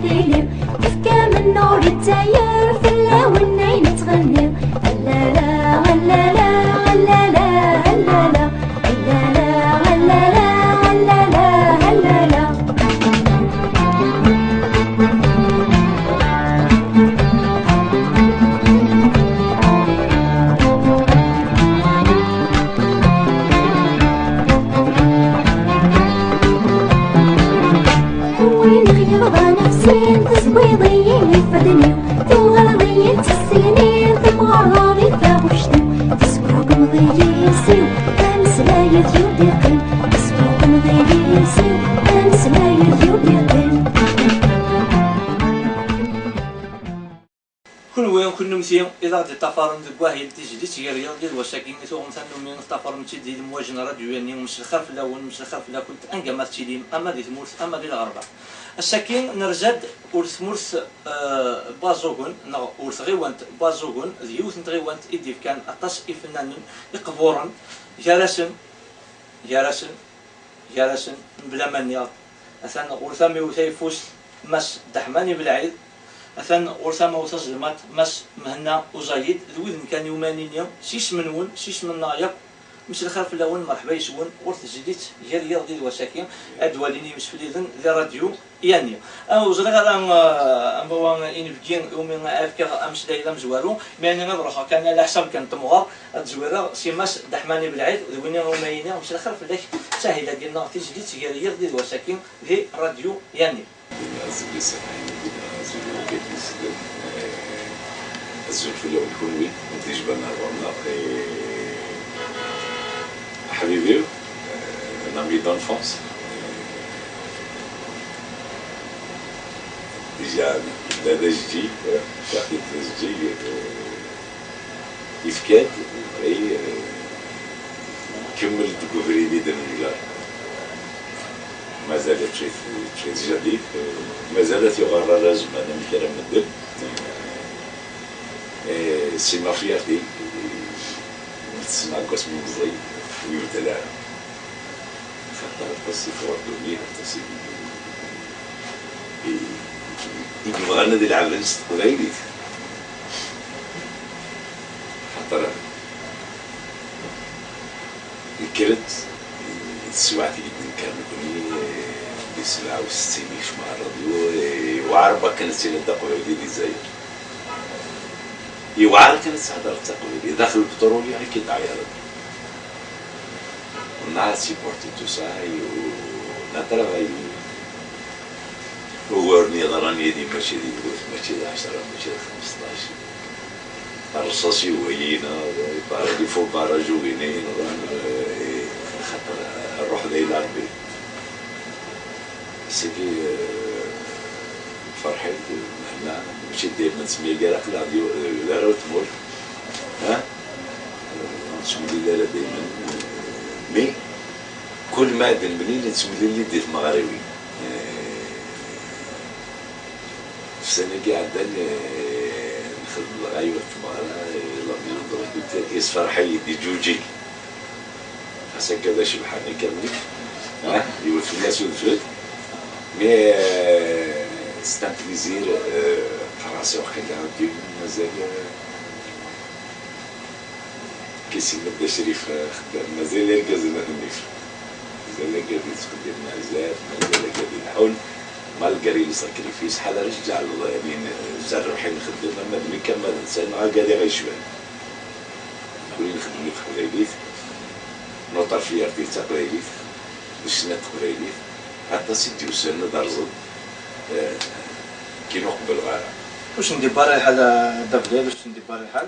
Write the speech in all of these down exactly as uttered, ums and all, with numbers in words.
Tili, tefkam nnuṛ i ttayer, fell-awen ayen ttɣenniɣ. Allala, allala, allala, allala. Allala, allala, allala, allala. Win ɣ-yebḍan ɣef sin, tezwiḍ-iyi ifadden-iw, tuɣaleḍ-iyi d tisinin, temɣerḍeḍ i taɣect-iw, tesgugmeḍ-iyi iles-iw, ameslay ad yud-iqqim, tesgugmeḍ-iyi iles-iw, ameslay ad yud-iqqim. Kunwi, kunemti i aɣ-d-iṭṭafaren deg wahil tizlit gar yiḍ d wass-agi i tuɣem tannumi teṭṭafarem-tt-id di lemwaǧ n radyu-yanni, mselxir fell-awen, mselxir fell-akent, anga ma tettilim, ama di tmurt, ama di lɣerba. Ass-agi nerza-d ur tmurt, eh, n Waẓugen, neɣ ur tɣiwant n Waẓugen, d yiwet n tɣiwant i d-ifkan aṭas ifennanen iqburen, gar-asen, gar-asen, gar-asen, mebla ma nniɣ-d, atan ɣur tama-w tayeffust, Mass Dda Ḥmani Belɛid, atan ɣur tama-w tazelmaḍt, Mass Mhenna Uẓayed, d wid nekkan i umanini, s yisem-nwen, s yisem-nneɣ yakk, mselxir fell-awen, merḥba yes-wen ɣur tezlit gar yiḍ d wass-agi, ad d-walin yimsefliden di radyu. Yanni, ah, ur ẓriɣ ara, ah, anwa inebgi iwumi ara fkeɣ ameslay d amezwaru, mi ani ad ruḥeɣ kan ala ḥsab kan temɣer, ad zwireɣ si Mass Dda Ḥmani Belɛid, d win iwumi yini, mselxir fell-ak, ttahil-agi-nneɣ tizlit gar yiḍ d wass-agi di radyu Yanni. Azul fell-awen kunwi, d ijban ar ɣur-neɣ, eh, aḥbib-iw, eh, un ami d'enfance. Déjà, la d ajeǧǧig, eh, d ajeǧǧig, eh, yefka-d, eh, kemmel deg ubrid i d-nengger. Mazal tcif, tcif jadid, eh, mazal ad t-yuɣal ara zzman amek ara medden. Eh, c'est ma fierté, eh, tesɛa deg wasmi meẓẓi, ur ibeddel ara. Xaṭer aṭas i tɣur ddunit, aṭas i, i, i yebɣan ad ilɛeben s teqbaylit. Xaṭer nekkrent i teswiɛt i d-nekker nekni, eh, di sebɛa u settin yekcem ɣer rradyu, eh, yewɛer bakken ad tiliḍ d aqbayli di Lezzayer. Yewɛer kan ad thedreḍ taqbaylit, daxel lpetruli ad k-id-ɛyaḍen. On a supporté tout ça et on a travaillé. Uguren yeḍran yid-i mačči d yiwet, mačči d ɛecra, mačči d xmesṭac. Rrṣaṣ i wayina, par défaut barrage ugin ay yenɣan, eh, xaṭer rruḥ d ay larbi. Sidi, eh, ferḥ-it, meɛna mačči dayma nettemyagar, aql-aɣ d yu-, d arraw n tmurt. Ha? Ur nettemlil ara dayma. Mais, kul ma ad nemlil, nettemlil-d di tmeɣriwin. Eh, Ussan-agi iɛeddan, eh, nexdem dɣa yiwet tmeɣra, eh, la maison de la culture, yessefreḥ-iyi-d, yeǧǧuǧeg. Xas akka d acebḥan akka mliḥ, ah, yewwet fell-as udfel. Mais, eh, c'est un plaisir, eh, qqareɣ-as i waqila mazal, eh, Kisimel d acrif, eh, xeddam. Mazal irgazen a ten-nif. Mazal irgazen yettqeddimen ar zdat, mazal irgazen ileḥḥun. Malgré le sacrifice, ḥala ara tǧeɛleḍ, yani, eh, s rrbeḥ i nxeddem, ama d nekk, ama d netta, neɣ agad i ɣ-yecban. Nekni nxeddem i teqbaylit, notre fierté d taqbaylit, d ccna n teqbaylit. Aṭas i d-yusan ad rẓen, eh, kinu qebbleɣ ara. Ur sen-d-ibarra lḥal, a Dda Belɛid, ur sen-d-ibarra lḥal.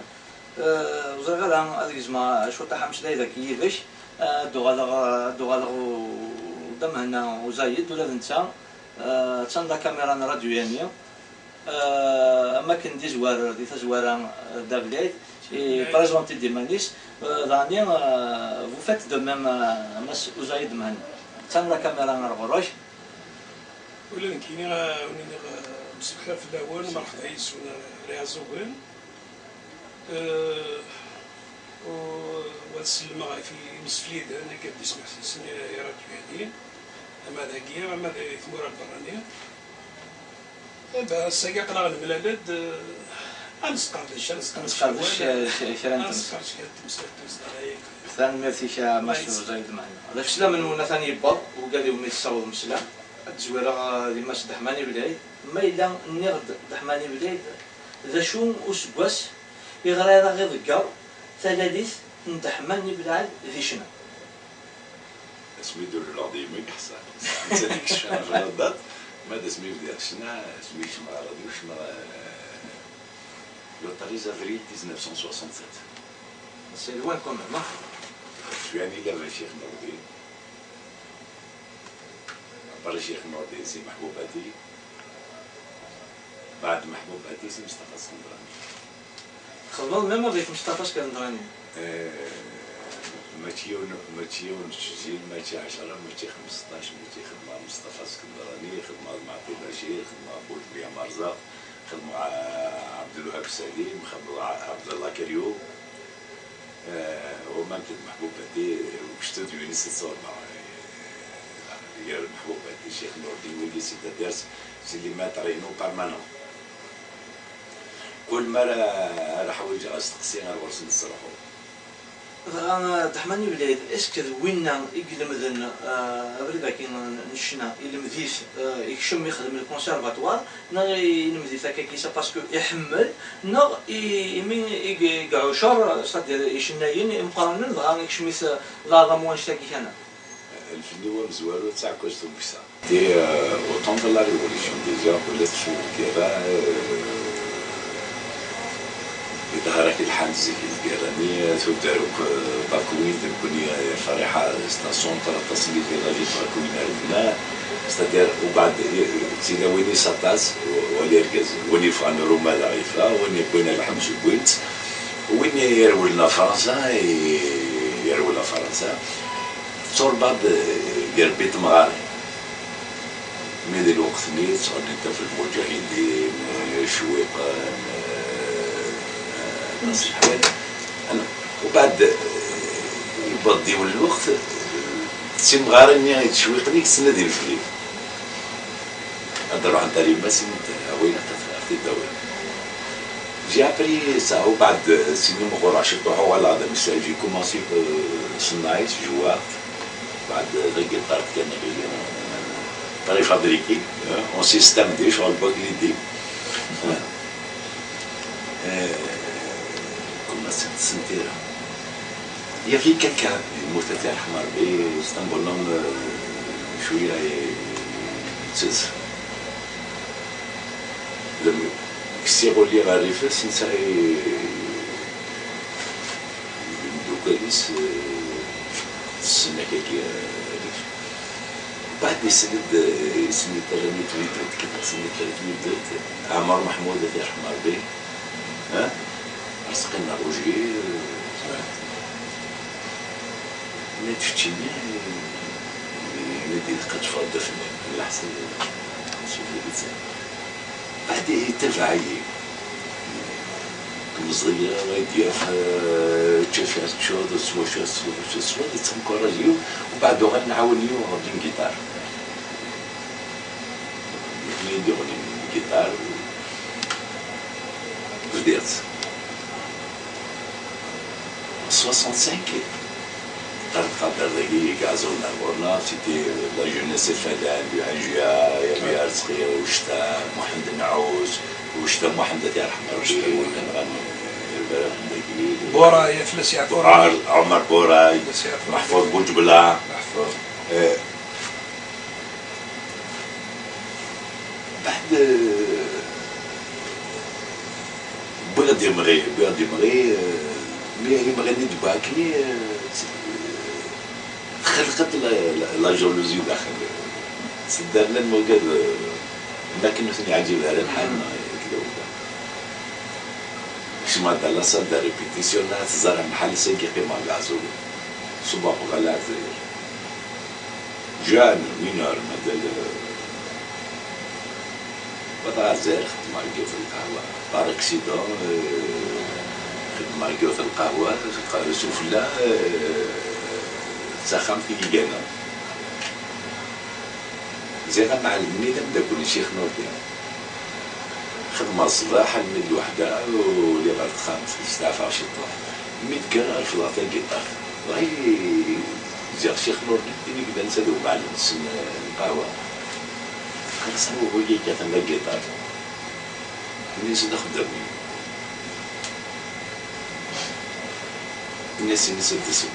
Eh, ur ẓriɣ ara ad gezmeɣ cwiṭ aḥameslay dagi yid-k. Eh, ad d-uɣaleɣ, ad d-uɣaleɣ u-, d Mhenna Uẓayed, ula d netta. Eh, attan la caméra n rradyu-yanni. Eh, am akken d-izwar di tazwara, eh, Dda Belɛid, iprezenti-d iman-is. Eh, daɣen, eh, vous faites de même, eh, a Mass Uẓayed Mhenna. Attan la caméra ar ɣur-k. Ula d nekkini, eh, ad wen-iniɣ, eh, mselxir fell-awen, merḥba yes-wen, eh, ar Iɛeẓẓugen. Eh, u-, u ad sellmeɣ ɣef yimsefliden i ad d-ismeḥsisen i, i rradyu-agi, ama dagi, ama di tmura n berrani. Iba, ass-agi aql-aɣ nemlal-d, eh, ad nesqerdec, ad nesqerdec Nesqerdec, awal, eh, kra n ad temsal. nesqerdec kra n temsal, tusdara-agi. Tanemmirt-ik a Mass Ẓayd Meḥna. D akslam-nwen atan yewweḍ, ugad iwumi tessawḍem sslam. Ad d-zwireɣ, eh, di Mass Deḥman Iblayd. Ma yella nniɣ-d Deḥman Iblayd, d acu useggas iɣer ara ɣ-iḍegger talalit n Deḥman Iblayd di ccna? Asmi d-ululeɣ d yemma i yeḥṣa. Netta i yecfan ɣer la date, ma d asmi bdiɣ ccna, asmi kecmeɣ ɣer rradyu, kecmeɣ, euh, le treize avril dix-neuf cent soixante-sept. C'est loin quand même, hein? Cwiya-nni la Ccix Nurdin. Après Ccix Nurdin, c'est Meḥbub Ati. Baɛd Meḥbub Ati, c'est Mustafa Skendrani. Txedmeḍ même avec Mustafa Skendrani? Eh, mačči yiwen, mačči yiwen ttjil, mačči ɛecra, mačči xmesṭac, mačči xedmeɣ Mustafa Skendrani, xedmeɣ Meɛṭi Bacir, xedmeɣ Boujbia Marza, xedmeɣ, eh, Ɛebdelwahab Salim, xedmeɣ Ɛebdallah Kariou. Eh, وممكن Meḥbub Ati, eh, وكشتو ديوني ست سور مع، eh, غير Meḥbub Ati، Ccix Nurdin, wigi c'est-à-dire c'est les maîtres et nous permanents. Kul mi ara, ara ḥwiǧeɣ asteqsi ar ɣur-sen ttruḥuɣ. Dɣa, eh, Deḥman Iblayd, est-ce que d winna i ilemden, eh, abrid-agi n, n ccna, ilemd-it, eh, ikcem ixdem le conservatoire, neɣ ilemd-it akka kisa parce que iḥemmel, neɣ i, imi i, i iɛucer, c'est-à-dire icennayen imeqqranen, dɣa ikcem-it, eh, d aɛḍam wanect-agi kan? Lfenni-w amezwaru d taɛekkazt umeksa. Di, euh, au temps de la Révolution déjà, ula d lgirra, euh, iḍher-ak lḥal zik lgirra-nni, tuder akk, euh, Bakwin, d nekkni, euh, Friḥa, c'est un centre, aṭas n lgirra di Bakwin ar dinna, c'est-à-dire, ubeɛd, euh, d tilawin-is aṭas, wali argaz, win yeffɣen Ruma daɣ yeffeɣ, win yewwin lḥebs wwin-t, win yerwlen ɣer Fransa, i-, yerwel ɣer Fransa. Tturebba-d, eh, irebbi temɣarin. Mi di lweqt-nni ttɣennint ɣef lmuǧahidin, eh, Cwiqen, eh, eh, Nasir Ḥmed. Ubeɛd, eh, yewweḍ-d yiwen lweqt, eh, d timɣarin-nni i d-cwiqen i yettnadin fell-i. Ad d-ruḥent ar yemma-s, ad awin, ad t-id-awin. J'ai appris ça, ubeɛd, eh, sin imɣureɣ ciṭuḥ, uɣaleɣ d amsal, j'ai commencé, eh, s nnaɛis, joueur. Ubeɛd, eh, tagiṭart kan, eh, préfabriqué, eh, en système D, ccɣel Baklidi. Eh, comment ça, ur tt-ssint ara. Il y avait quelqu'un, yemmut ad t-yerḥem Rebbi, c'est un bonhomme, euh, cwiya yettett. Kkes iɣulli ɣer rrif-is, netta i, d imeddukal-is, euh, tessen akagi, euh, rrif. Baɛd isel-d, eh, isem-is terra-t-id, tekkat isem-is terra-t-id, Ɛmer Meḥmud, ad t-yerḥem Rebbi. Ha? Arseqqi n Ṛuji, eh, ma d keččini, eh, ma d ilaq ad teffɣeḍ d afennan, ɛla ḥsab, eh, Baɛd itabaɛ-iyi. Meẓẓiyeɣ, ad d-yaf, eh, ččac ad teččeḍ, swac ad tesweḍ, ad tesweḍ, yettenkuṛaji-w, ubeɛd uɣal nɛawen-iyi uɣeɣ-d une guitare. Nitni i d-iɣnin une guitare, bdiɣ-tt. Soixante-cinq, Ṭariq Qader dagi, i iɛeẓẓgen ar ɣur-neɣ, c'était, euh, la jeunesse F L N, l'U N J A, il y avait Arezqi, Uctam, Muḥend Nɛus, Uctam Muḥend, ad t-yerḥem Rebbi, Uctam Muḥend. Kan ɣan, euh, Ibararen dagi. Buray, At Lasiɛet Buray, Ɛumar Buray, At Lasiɛet Buray. Meḥfud Buǧebla. Meḥfud. Euh, Baɛd, eh, wwiɣ-d imɣi, wwiɣ-d imɣi, eh, mi imɣi-nni d-wwiɣ akkenni, eh, txelqet la, la, la jalousie daxel. Seddarnen wigad, eh, am akken ur ten-yeɛǧib ara lḥal, neɣ kda u kda. Kecmeɣ-d à la salle de répétition, la teẓram lḥal, sagi qqimeɣ leɛzul. Ṣubbeɣ qbala Lezzayer. Jeune, mineur, mazal, euh, wata ɣer Lezzayer, xedmeɣ deg yiwet n lqahwa. Par accident, euh, xedmeɣ deg yiwet n lqahwa, sufella, euh, d taxxamt i yi-gganeɣ. Ziɣ amɛellem-nni d ameddakel n Ccix Nurdin. Xedmeɣ ṣṣbeḥ almi d lweḥda, u liɣ ɣer texxamt, steɛfaɣ ciṭuḥ. Mi d-kkreɣ, refdeɣ tagiṭart. Dɣa i-, ziɣ Ccix Nurdin, tin i yellan d tadubaɛla-nsen n lqahwa. Xas wagi yekkat am agiṭar. Ini-as d axeddam-iw. Ini-as, ini-as ad d-tasem.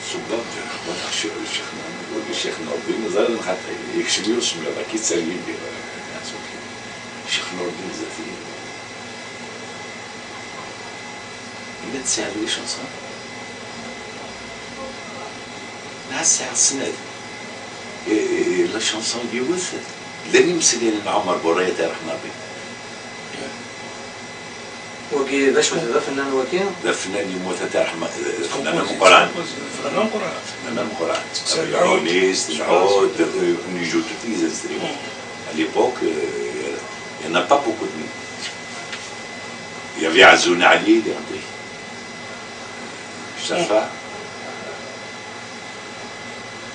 Ṣubbeɣ-d, walaɣ Ccix, Ccix, wagi Ccix Nurdin, ẓriɣ lxaṭi, yekcem-iyi usemmiḍ, akka yettergigi. Ccix Nurdin zdat-i. Yella tesɛiḍ les chansons? Dɣa tesɛiḍ snat. E, e, la chanson yiwet, llan imeslayen n Ɛmer Burayat, yerḥem Ṛebbi. Wagi d acu-t, d afennan wagi? D afennan yemmut, ad t-yerḥem, d afennan ameqqran. Afennan ameqqran. Afennan ameqqran. Lɛunis, lɛud, on joue toutes les instruments. À l'époque, euh, il n'y en a pas beaucoup de nous. Il y avait Azzoun Ali, il y avait Safa.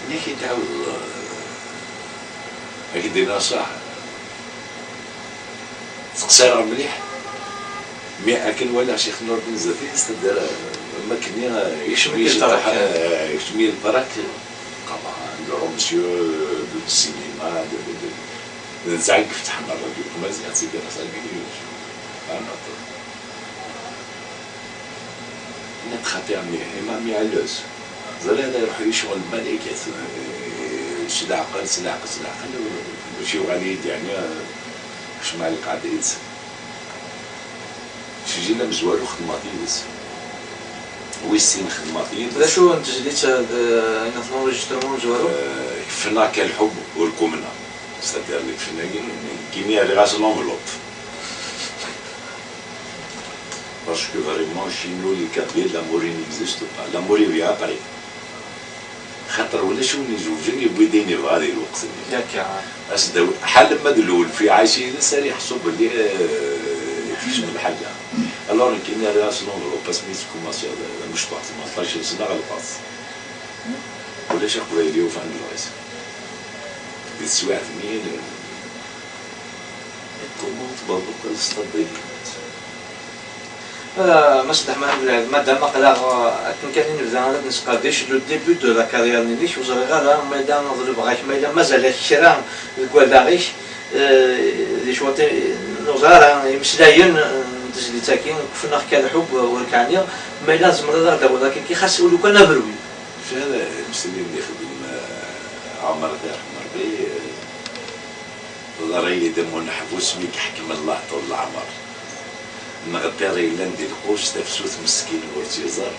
Yak i d-tɛawdeḍ, euh, ad k-d-iniɣ ṣṣeḥ. Ttqeṣṣireɣ mliḥ. Mi akken walaɣ Ccix Nurdin zdat-i, c'est-à-dire, euh, am akken-nni, euh, yekcem-iyi ciṭuḥ, euh, yekcem-iyi lbarak. Qeḍɛen le monsieur, euh, de cinéma, de, de, de, de, netta i yefetḥen ṛṛadyu n tmaziɣt, c'est-à-dire, ça, un autre. Nniɣ-d xaṭi, ɛemmi, ɛemmi Ɛellus. Ẓriɣ ad iruḥ yecɣel lmalakat, eh, s leɛqel, s leɛqel, s leɛqel, mačči yuɣal-iyi-d, yeɛni, eh, kecmeɣ lqaɛda yid-s. Sijil amezwaru xedmeɣ-t yid-s. Wis sin xedmeɣ-t yid-s. D acu n tezlit, eh, d, eh, ayen n l'enregistrement amezwaru? Eh, kfenaɣ ka lḥub ur kumneɣ. C'est-à-dire, deg fenn-agi, nekkini rriɣ-as l'enveloppe. Parce que vraiment, chez nous, les Kabyles, l'amour, il n'existe pas. L'amour, il vient après. Xaṭer ulac win izewǧen, yewwi-d ayen yebɣa di lweqt-nni. Akka. As-d-awi, ḥal ma d lwelf iɛac yid-s, ara yeḥṣu belli, euh, tekcem lḥaǧa. Alors, nekkini rriɣ-as l'enveloppe, asmi yetkumaṣi d, d amecṭuḥ, tmenṭac sna ɣelqeɣ-t. Ulac aqbayli yufan lebɣi-s. Di teswiɛt-nni, comment tbaḍ akk ad s-tabbayt. Ah, Mass Dda Ḥemma Belɛid, madame, aql-aɣ, ah, akken kan i nebda ara d-nesqerdic le début de la carrière-nni-inek, ur ẓriɣ ara ma yella ḍelbeɣ-ak, ma yella mazal-ak kra deg wadaɣ-ik, eh, di cwaṭi, ur ẓriɣ ara imeslayen, eh, n tezlit-agi, kfenaɣ ka lḥub ur k-ɛniɣ, ma yella tzemreḍ ad aɣ-d-tawiḍ akka, xas ulukan aberwi. Fiɛla, imesliyen i ixeddem, eh, Ɛmer, ad t-yerḥem Ṛebbi, eh, ḍerr-iyi-d am uneḥbus mi iḥkem Allah ṭul leɛmer. Neɣ ṭṭir yellan di lqus, tafsut meskin ur tt-iẓer,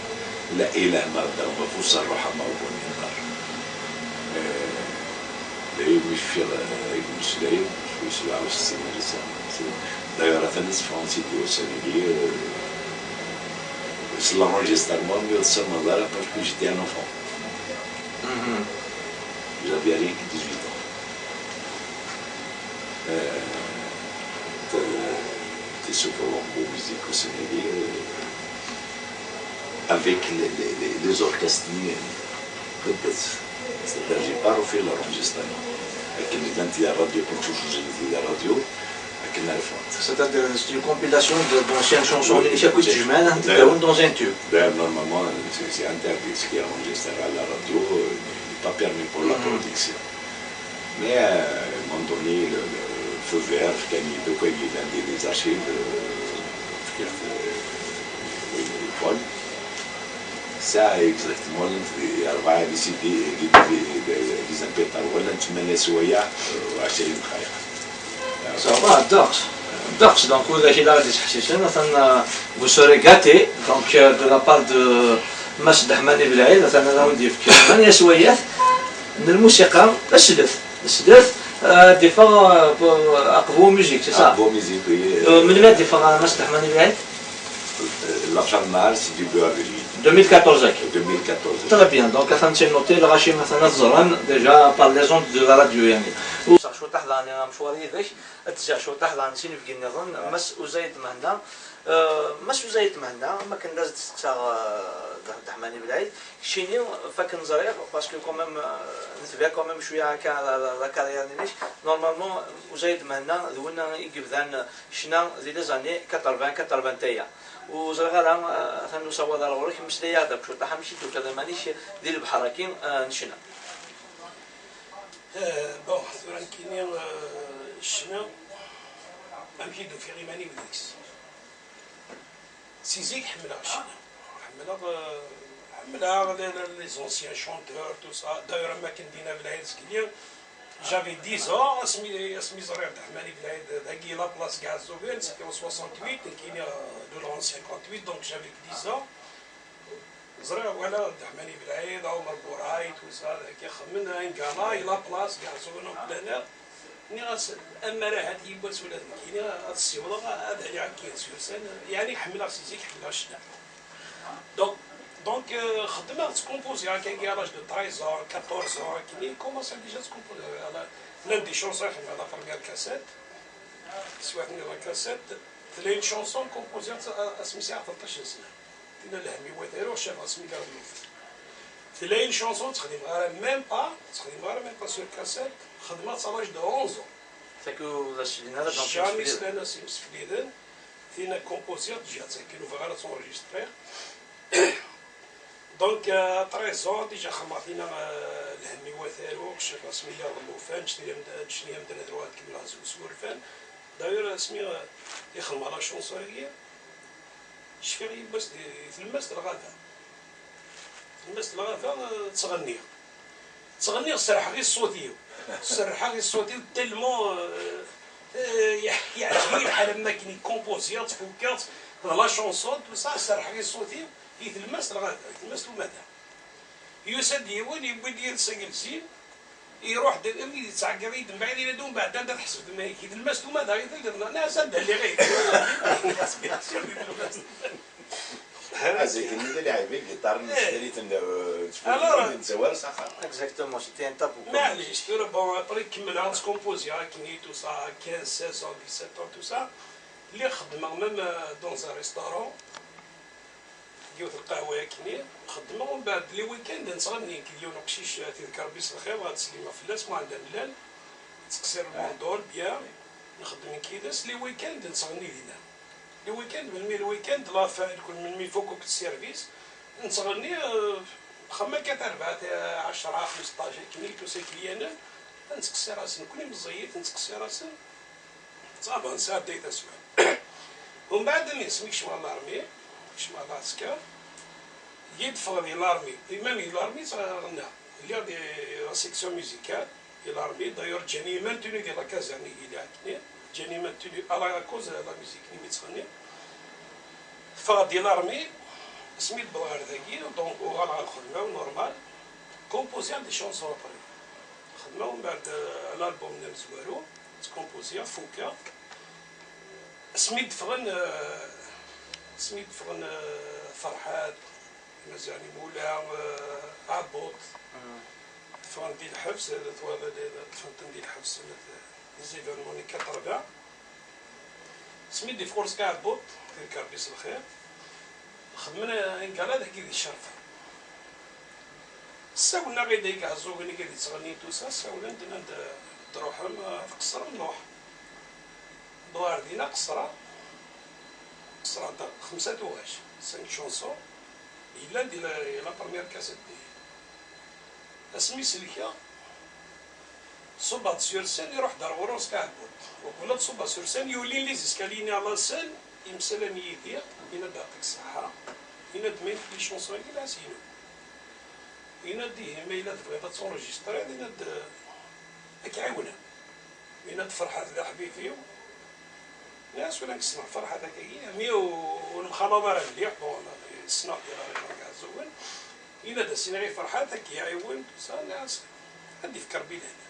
la ilah ma ɣedder ɣef ufus, rruḥ ama ur wen-iqqar. Eh, d ayen mi cfiɣ, eh, i imeslayen, cwi sebɛa u settin n lisan. D'ailleurs, atan ad sefɣen si ddiwa ussan-agi, eh, s l'enregistrement, mi ur tessarmeḍ ara, parce que j'étais un enfant. Mhm. J'avais rien que dix-huit ans. Euh, t-, t'es sur Colombo Musique au Sénégal, euh, avec les, les, les, les orchestres, euh, de base. C'est-à-dire, j'ai pas refait l'enregistrement. Akken llant les radios, كنت نشوف les radios, akken ara ffɣent. C'est-à-dire, c'est une compilation de, d'anciennes chansons, oui, les chapitres de Jumel, hein, d'ailleurs, dans un tube. D'ailleurs, normalement, c'est, c'est interdit, ce qui est enregistré à la radio, euh, n'est pas permis pour la production. Mais, euh, ils m'ont donné le, le feu vert, fkan-iyi-d akk ayen yellan di les archives, euh, fkiɣ-t, euh, i Paul. Ça, exactement, les, les, les, les, les, les M P trois, ولا نتمنى سوايع، euh, عشرين دقائق. Ça va, ddeqs. Ddeqs, donc, widak i la ɣ-d-yesseḥsisen, atan, euh, vous serez gâtés, donc, euh, de la part de Mass Dda Ḥemma Belɛid, atan ad awen-d-yefk manya swayat n lmusiqa, slet, slet, euh, ad d-iffeɣ, euh, Aqbu Musique, c'est ça? Aqbu Musique, oui. Euh, melmi ad d-iffeɣ, euh, Mass Dda Ḥemma Belɛid? Euh, la fin de mars, début avril. Deux mille quatorze-agi. Deux mille quatorze. Très bien, donc atan c'est noté, lɣaci ma atan ad ẓren, déjà par les ondes de la radio, yeɛni. Cwiṭ daɣen amecwar yid-k. Ad d-zziɣ cwiṭ daɣen s inebgi nniḍen, Mass Uzayd Mhenna, Euh, Mass Uzayed Mehenna, am akken d as-d-steqsaɣ, euh, Dda Ḥemani Belɛid, keččini, fakken ẓriɣ, parce que quand même, euh, netbiɛ quand même cwiya akka la, la, la carrière-nnek. Normalement, Uzayed Mehenna d win i yebdan ccna di les années quatre-vingts, quatre-vingt-un. Ur ẓriɣ ara, euh, atan usawaḍ ar ɣur-k, mmeslay-aɣ-d akk cwiṭ, amek i d-tufiḍ iman-ik di lebḥer-agi, euh, n ccna? Euh, bon, tura nekkini, euh, ccna, amek i d-ufiɣ iman-iw deg-s? Si zik ḥemmleɣ ccna. Ḥemmleɣ, euh, ḥemmleɣ les, les, les anciens chanteurs, tout ça. D'ailleurs, am akken d-yenna Belɛid Zgelli, j'avais dix ans, asmi, asmi ẓriɣ Dda Ḥemani Belɛid, dagi la place Gaɛzugen, c'était en soixante-huit, nekkini, euh, ddreɣ en cinquante-huit, donc j'avais dix ans. Ẓriɣ, walaɣ Dda Ḥemani Belɛid, Ɛumer Buray, tout ça, dagi xemmen un gala, la place Gaɛzugen en plein air. Nniɣ-as, ammer ahat yiwwas ula d nekkini ad ssiwḍeɣ, ad aliɣ akken sur scène. Yeɛni ḥemmleɣ si zik, ḥemmleɣ ccna. Donc, donc, euh, xeddmeɣ, ttkompuziɣ akkagi à l'âge de treize ans, quatorze ans, akken i commencé déjà ttkompuziɣ. Llant des chansons i xedmeɣ, la première cassette, teswiɛt-nni la cassette, tella une chanson composiɣ asmi sɛiɣ tleṭṭac n sna. Tinna lhemm-iw ad aruɣ, cafeɣ asmi d aɣellufen. Tella une chanson ttxeddimeɣ ara même pas, ttxeddimeɣ ara même pas sur cassette, xedmeɣ-tt à l'âge de onze ans. Tagi ur as-slan ara, donc jamais slan-as imsefliden. Tinna composiɣ-tt, ǧǧiɣ-tt akken, ur bɣiɣ ara ad tt-enregistriɣ. Donc, euh, à treize ans, déjà xedmeɣ tinna, euh, lhemm-iw ad aruɣ, cafeɣ asmi d aɣellufen, ǧǧen-iyi amdan ad ruɣ ad kemmleɣ s wurfan. D'ailleurs, asmi, euh, i xedmeɣ la chanson-agi, cfiɣ yiwwas di tlemmast n lɣaba. Tlemmast n lɣaba, eh, ttɣenniɣ. Ttɣenniɣ, serrḥeɣ i ṣṣut-iw. Serrḥeɣ i ṣṣut-iw, tellement, eh, eh, yeɛ-, yeɛǧeb-iyi lḥal am wakken i composiɣ-tt, fukeɣ-tt, d la chanson, tout ça, serrḥeɣ i ṣṣut-iw i tlemmast n lɣaba, i tlemmast n umadaɣ. Yusa-d yiwen, yewwi-d yid-s agelzim, iruḥ-d, am wid yettɛeggiḍ-iyi-d mbeɛd anda tḥesbed ma yekki d lmast uma d aɣitel d nneɣ nɛas anda lliɣ ihi. Bien sûr di tlemmast. Azekni d lɛib i giṭaren s trit n tfulin n tewwar s axxam. Exactement, c'était un tabou. Maɛlic, tura bon, après kemmleɣ ttkompuziɣ akken i tout ça, quinze, seize ans, dix-sept ans, tout ça. Lliɣ xeddmeɣ même dans un restaurant. Yiwet lqahwa akkenni xeddmeɣ, umbeɛd les week-ends nettɣenni nekk d yiwen uqcic, ad t-idker Rebbi s lxir, ad slimeɣ fell-as, Muɛend Amellal, yettqessir lbandul, bien, nxeddem nekk yid-s, les week-ends nettɣenni dinna. Les week-ends, melmi les week-ends, la fin, melmi ifuk akk sservis, nettɣenni, euh, xemma akka tarbaɛt, ɛecra, xmesṭac, akkenni, tusa-k lyanen, ad nettqessir-asen, nekkni meẓẓiyit, nettqessir-asen. Ça va, nesɛedday taswiɛt. Umbeɛd, asmi kecmeɣ l'armée, kecmeɣ lɛesker, i d-ffɣeɣ di l'armée, même di l'armée ɣennaɣ, lliɣ di la section musicale di l'armée, d'ailleurs ǧǧan-iyi maintenu di la caserne i lliɣ akkenni, ǧǧan-iyi maintenu à la, à cause de la musique, imi ttɣenniɣ. Ffɣeɣ di l'armée, asmi d-wwḍeɣ ɣer dagi, donc uɣaleɣ ɣer lxedma, normal, composiɣ des chansons après. Xedmeɣ umbeɛd, euh, l'album n amezwaru. Skompuziɣ, fukeɣ. Asmi d-ffɣen, eh, asmi d-ffɣen, eh, Ferḥat, Imaziɣen Imula, eh, Ɛebbuṭ, ffɣen di lḥebs, eh, ṭṭfen-ten di lḥebs, eh, les événements n quatre-vingts. Asmi d-yeffeɣ Urska Ɛebbuṭ, ad t-idker Rebbi s lxir, xedmen, eh, un gala dagi di Ccerfa. Ssawlen-aɣ-id ay iɛeẓẓugen i d-yettɣennin tusa, ssawlen-d, nnan-d, "Truḥem, eh, tqeṣṣrem, nruḥ." Newweḍ ɣer dinna, qeṣṣreɣ. Qeṣṣreɣ-d xemsa tuɣac, cinq chansons, yellan di la, la première cassette-nni. Asmi selkeɣ, ṣubbeɣ-d sur scène, iruḥ-d ar ɣur-i Urska Ɛebbuṭ. Uqbel ad ṣubbeɣ sur scène, yuli les escaliers-nni à la scène, yemsalam yid-i, yenna-d, "Yeɛṭik ṣṣeḥḥa." Yenna-d, "Ma yif les chansons-agi, lɛas-inu." Yenna-d, "Ihi, ma yella tebɣiḍ ad tenregistriḍ," yenna-d, "ad k-ɛiwneɣ." Yenna-d, "Ferḥat d aḥbib-iw." Nniɣ-as, "Ula nekk ssneɣ Ferḥat akkagi, mi ur, ur nemxalaḍ ara mliḥ, bon, ssneɣ-t di la région n Iɛeẓẓugen." Yenna-d, "As-iniɣ i Ferḥat ad k-iɛiwen, tout ça." Nniɣ-as, "Ad d-ifk Rebbi lehna."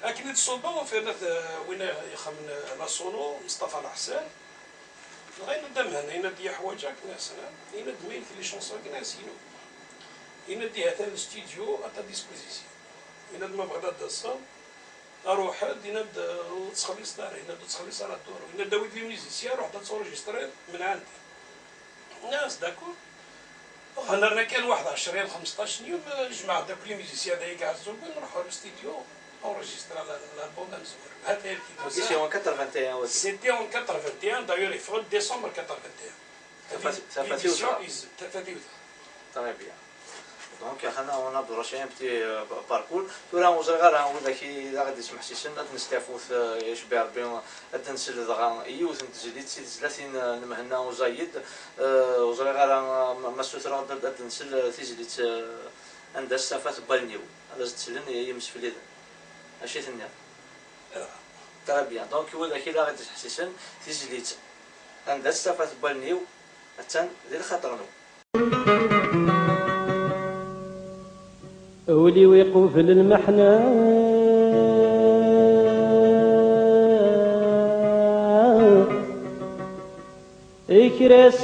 Akken i d-ṣubbeɣ, ufiɣ la t-, win ixemmen la sono, Meṣṭafa Leḥsen. Dɣa yenna-d, "A Mhenna," yenna-d, "yeḥwaǧ-ak." Nniɣ-as, "Nɛam." Yenna-d, "Ma yif les chansons-agi?" Nniɣ-as, "Inu." Yenna-d, "Ihi atan le studio à ta disposition." Yenna-d, "Ma tebɣiḍ ad d-taseḍ, Ruḥ-d, yenna-d, ur ttxelliṣ ara, yenna-d ur ttxelliṣ ara dduru. Yenna-d awi-d les musiciens, ruḥ-d ad tṛujistriḍ, menɛen-t. Nniɣ-as d'accord. Ruḥ nerna kan waḥed ɛecrin, xemseṭṭac n yum, jemɛeɣ-d akk les musiciens d ay iɛezzugen, nruḥ ɣer ustidyu, enregistré l'album amezwaru. Hata-ya-d. C'était en quatre-vingt-un, ouais. C'était en quatre-vingt-un, d'ailleurs yeffeɣ-d décembre quatre-vingt-un. Tafat-, tafat L'édition iwezɛen. Is-, tafat iwezɛen. Très bien. Donc, on a broché un petit, euh, parcours. Tura ur ẓriɣ ara widak i d aɣ-d-yesmeḥsisen, ad d-nesteɛfut, euh, icebbi Rebbi, ad d-nsel dɣa i yiwet n tezlit si tezlatin, euh, n Mhenna Uzayeḍ. Euh, ur ẓriɣ ara, euh, ma, ma ssutreɣ ad, ad d-nsel, euh, tizlit, euh, anda s tafat n wallen-iw. Ad as-d-slen i yimsefliden. Acu i tenniḍ? Très bien. Donc, widak i d aɣ-d-yesmeḥsisen, tizlit anda s tafat n wallen-iw, attan di lxaṭer-nwen. Ul-iw iqubel lmeḥna, kra-s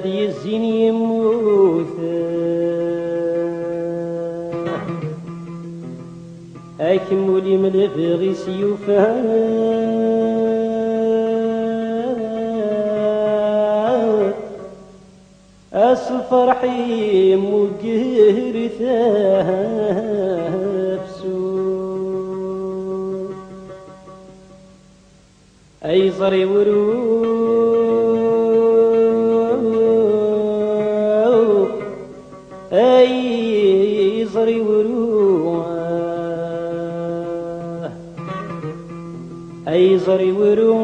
d-yezzin yemmut. Akemmul-im lebɣi-s yufa. Ass lferḥ imugger tafsut. Ay ẓri wru, ay ẓri wru, ay ẓri wru,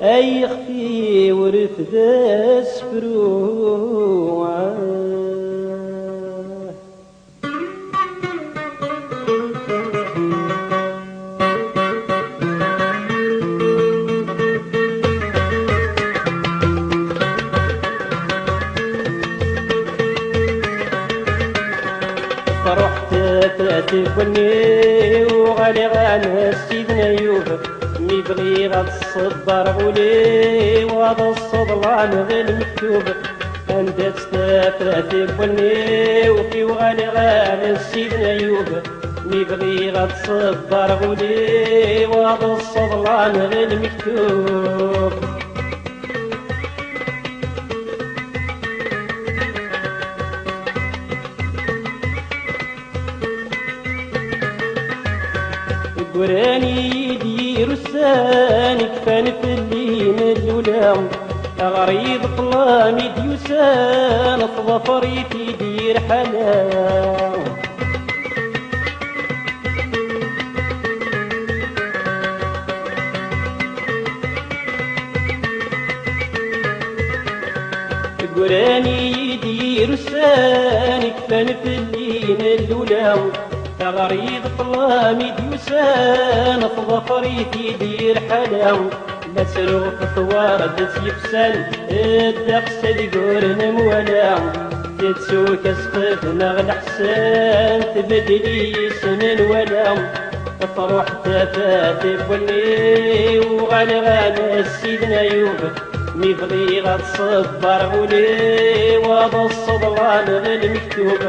ay ixfi wref d asefru. Truḥ tafat n wallen-iw, ɣaliɣ ɛni Sidna Yub, mi bɣiɣ ad ṣebbereɣ ul-iw, ad ṣeḍleɣ lmektub. Anda-tt tafat n wallen-iw, fi uɣaliɣ ɛni Sidna Yub, mi bɣiɣ ad ṣebbereɣ ul-iw, ad ṣeḍleɣ lmektub. Gguran-iyi-d yir ussan, kfan fell-i mellula, ɣer-i d ṭṭlam i d-yusan, tḍfer-it-id yir ḥala. Gguran-iyi-d yir ussan, kfan fell-i mellula, ɣer-i d ṭṭlam i d-yusan, tḍfer-it-id yir ḥala. La ttruɣ ɣef twardet yefsan, ddeqs ad gguren mwala, tettu-k asqef neɣ leḥsan, tbeddel-iyi isem n wala. Truḥ tafat n wallen-iw, uɣaleɣ ɛni Sidna Yub, mi bɣiɣ ad ṣebbereɣ ul-iw, ad ṣeḍleɣ lmektub.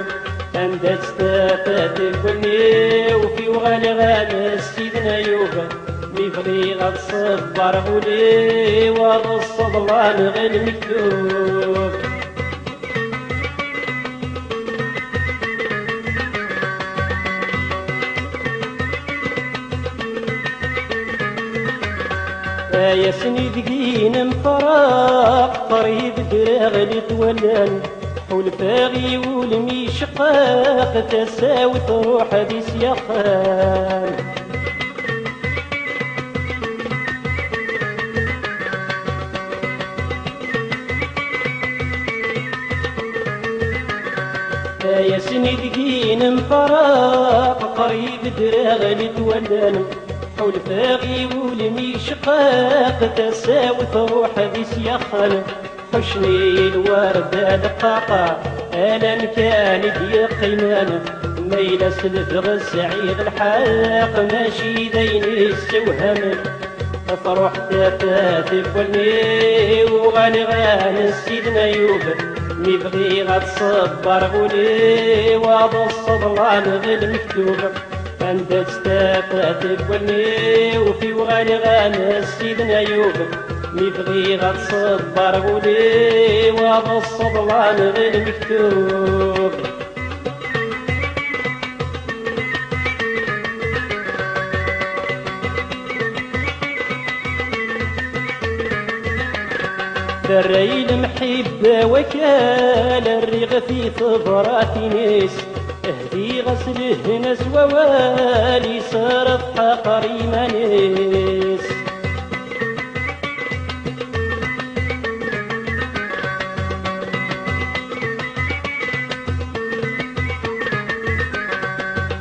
Anda-tt tafat n wallen-iw, fi uɣaleɣ ɛni Sidna Yub, mi bɣiɣ ad ṣebbereɣ ul-iw, ad ṣeḍleɣ lmektub. Ay asmi deg i nemfaraq, qrib d-raɣlit wallen, ḥulfaɣ i wul-mi yecqaq, tasa-w truḥ d isyaxen. Ay asmi deg i nemfaraq, qrib d-raɣlit wallen, ḥulfaɣ i wul-mi yecqaq, tasa-w truḥ d isyaxen. Ḥuccen-iyi lwerda d qqaqa, ala amkan i d-yeqqimen. Ma yella s lebɣi sɛiɣ lḥeqq, mačči d ayen yessewhamen. Truḥ tafat n wallen-iw, uɣaleɣ ɛni Sidna Yub, mi bɣiɣ ad ṣebbereɣ ul-iw, ad ṣeḍleɣ lmektub. Anda-tt tafat n wallen-iw, tiwɣal iɣames Sidna Yub, mi bɣiɣ ad ṣebber ul-iw, ad ṣeḍlen ɣer lmektub. Terra-yi lemḥibba wakal, rriɣ-t i tebratin-is, hdiɣ-as lehna s wawal, yesserfeq aqer iman-is.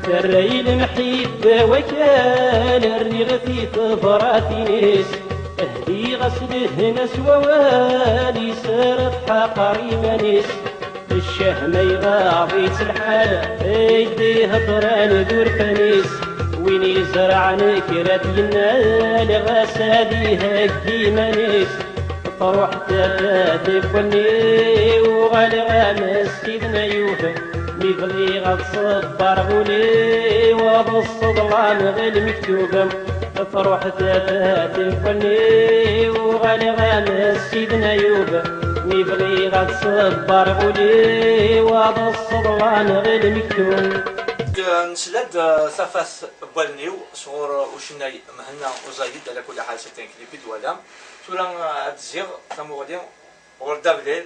Terra-yi lemḥibba wakal, rriɣ-t i tebratin-is, hdiɣ-as lehna s wawal, yesserfeq aqer iman-is. Ccah ma iɣaḍ-itt lḥal, i d-iheddren d urfan-is. Win izerɛen kra ad yennal, ɣas ad iheggi iman-is. Truḥ tafat n wallen-iw, uɣaleɣ am Sidna Yub, mi bɣiɣ ad ṣebber ul-iw, ad ṣeḍlen ɣer lmektub. Truḥ tafat n wallen-iw, uɣaleɣ am Sidna Yub, mi bɣiɣ ad ṣebber ul-iw, ad ṣeḍlen ɣer lmektub. Nesla-d, uh, tafat n wallen-iw sɣur, uh, ucennay Mhenna Uẓayed, ala kulli ḥal, c'est un clip i d-walam. Tura, uh, ad d-zziɣ tamuɣli ɣur Dablil,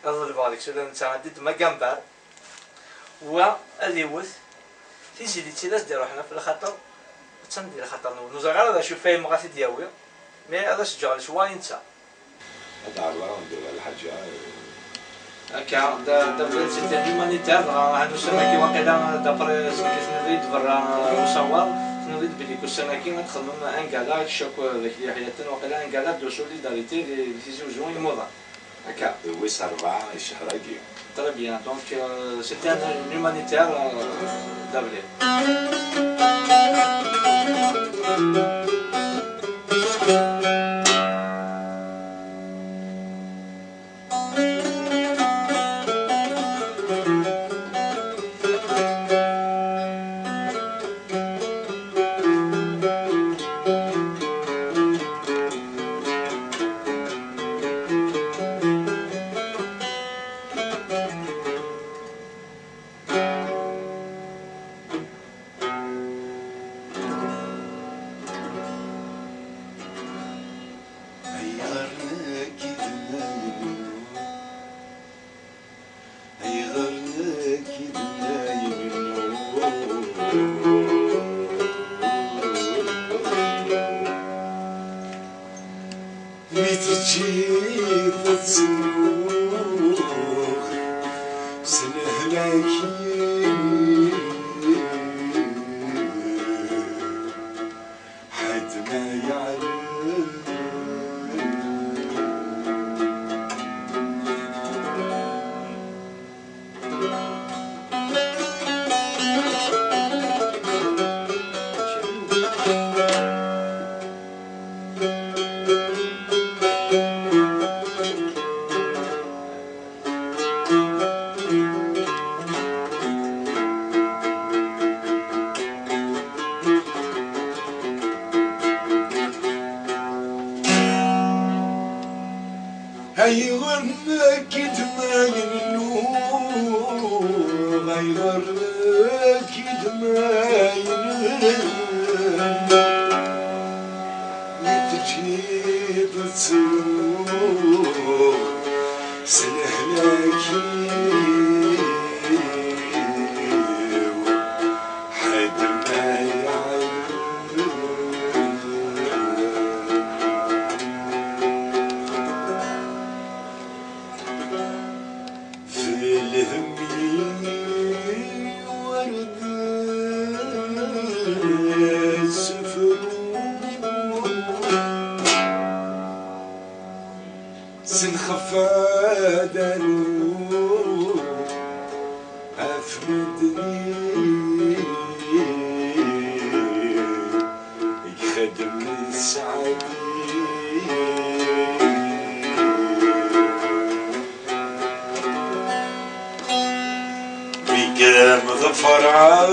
ad ḍelbeɣ deg-s, ula d netta ad d-iddem agambar. Wa ad iwet tizlit i d as-d-iruḥen ɣef lxaṭer, attan di lxaṭer-nwen. Ur ẓriɣ ara d acu faymeɣ ad t-id-yawi, mais ad as-ǧǧeɣ lecwa i netta. Ad ɛerḍeɣ ad d-uriɣ lḥaǧa, eh. Akka, da, da, c'est un humanitaire, dɣa ahat ussan-agi waqila, d'après seg i tenniḍ-iyi-d berra, eh, usawaḍ, tenniḍ-iyi-d belli deg ussan-agi ad txedmem un gala, kečč akk d Akli Yeḥyaten, waqila un gala de solidarité di, di Tizi Uzzu imuḍan. Akka. D wis ṛebɛa i ccehṛ-agi. Très bien. Donc, euh, c'était un, un humanitaire, euh, d'avril. Ayɣer nekk i d-nnayen? Ayɣer nekk i d-nnayen? Mi teǧǧiḍ ad ttruɣ s lehlak-iw, ḥedd ma yeɛlem. Ayɣer nekk i d-mayen? Ayɣer nekk i d-mayen? Mi teǧǧiḍ ttruɣ s lehlak-iw, ḥedd ma yeɛlem. F lhemm-iw ur d-ssefruɣ, s lxef ad aruɣ ɣef medden i ixeddem sseɛd-iw. Mi Am ḍefreɣ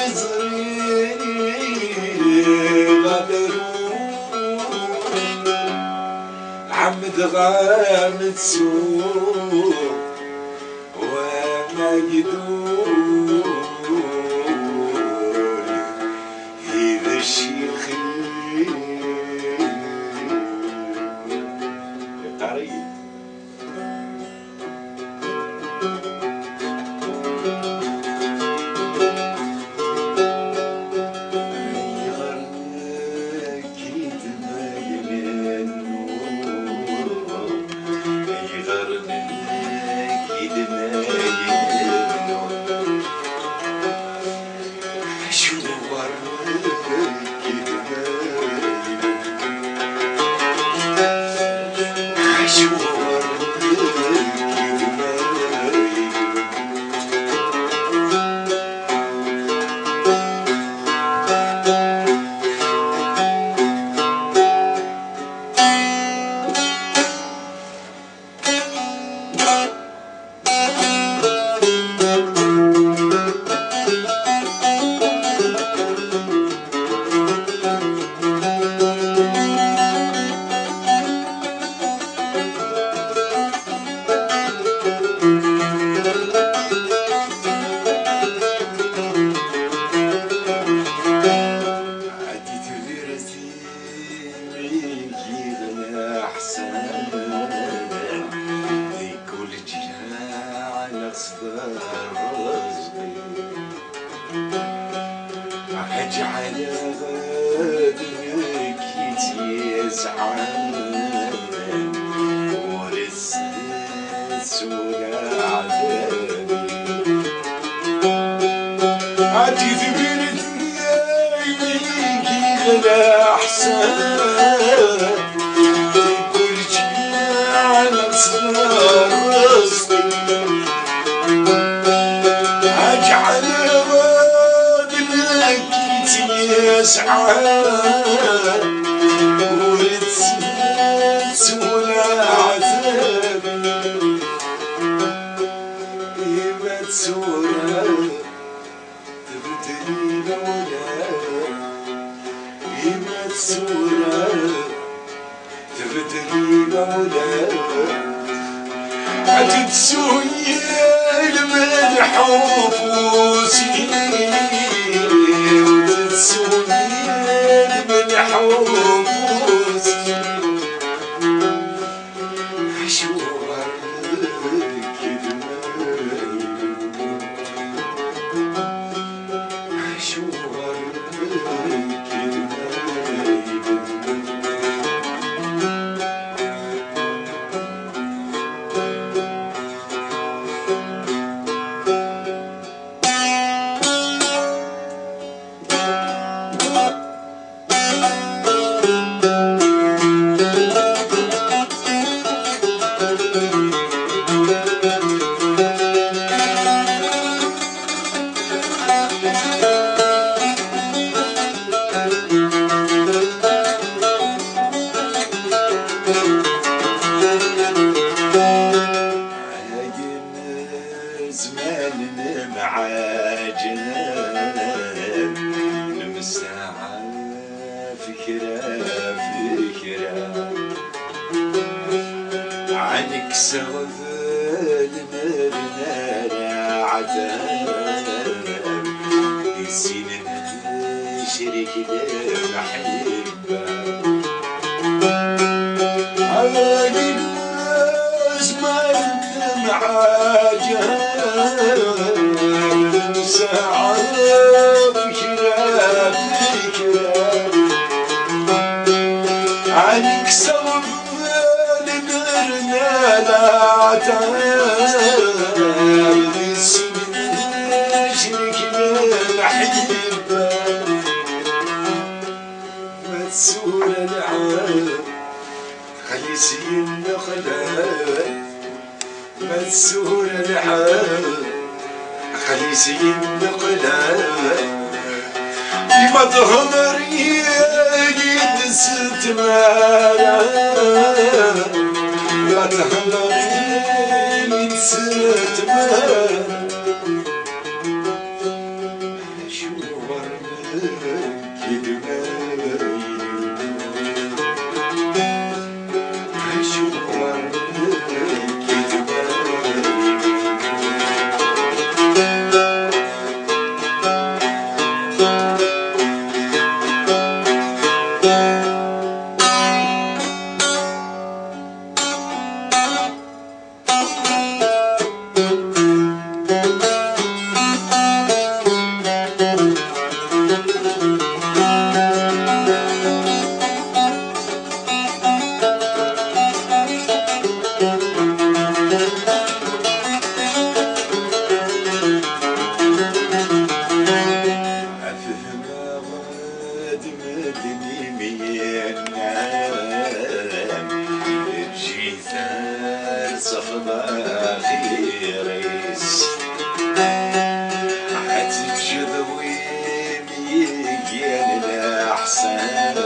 iẓri ɣer ɛemmdeɣ ad nettu wamagdud i d ccix-iw. Iqqar-iyi. Aǧɛel d nekk i tt-yesɛan, ur tt-tettu ara ɛdabi. Ad d-tebren tayri-agi ɣer leḥsab, teggul ǧǧiɛa s tɣerrest. Aǧɛel d nekk i tt-yesɛan, ur tt-tettu ara ɛdabi. Ima d tura tbeddel imawlan, ima d tura tbeddel imawlan. Ad tettu yal melḥuf usi-, ad tettu yal melḥuf usi-, Acuɣer Zzman nemɛaǧab, nemsaɛaf kra f kra. Ɛnekkseɣ d lemri ara ɛtab, i ssinen ad ncrik lemḥibba. Ɛni nezmer ad nemɛaǧab, nesɛa kra fi kra? Ɛni kkseɣ lemri n leɛtab, i ssinen ad ncrik lemḥibba? Ma tsura lɛeb, xli syin nexla. Ma tsura lɛeb, xli syin nexla. Ma tehder-iyi-d s tmara, ma tehder-iyi-d s tmara. Tebɣiḍ axir-is, ad teǧǧeḍ win yeggan leḥsan,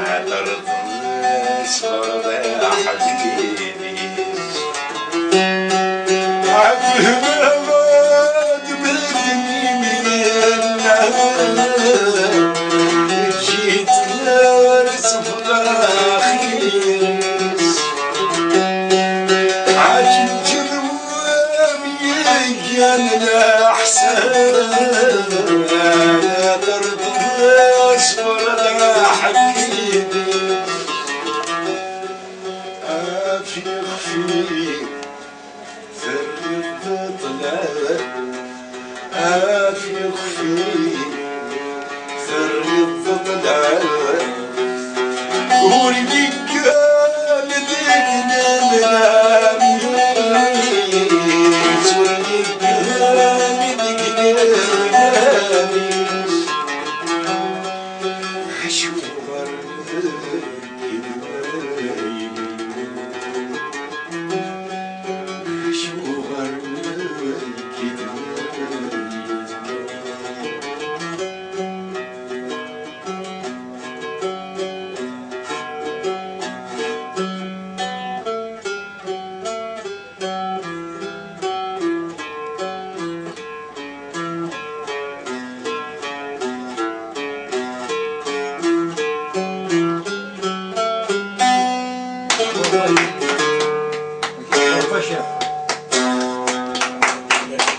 ad terreḍ ṣṣber d aḥbib-is. Ad fehmeḍ belli mi yella, ǧǧet-t ar ṣṣber axir-is. Ɛǧeb wam yeggan leḥsan, ad terreḍ ṣṣber d aḥbib-is. Af ixef-iw, terriḍ ṭṭlam. Af ixef-iw, terriḍ ṭṭlam. Ur yeggan deg lemnam-is, ur yeggan deg lemnam-is. Acuɣer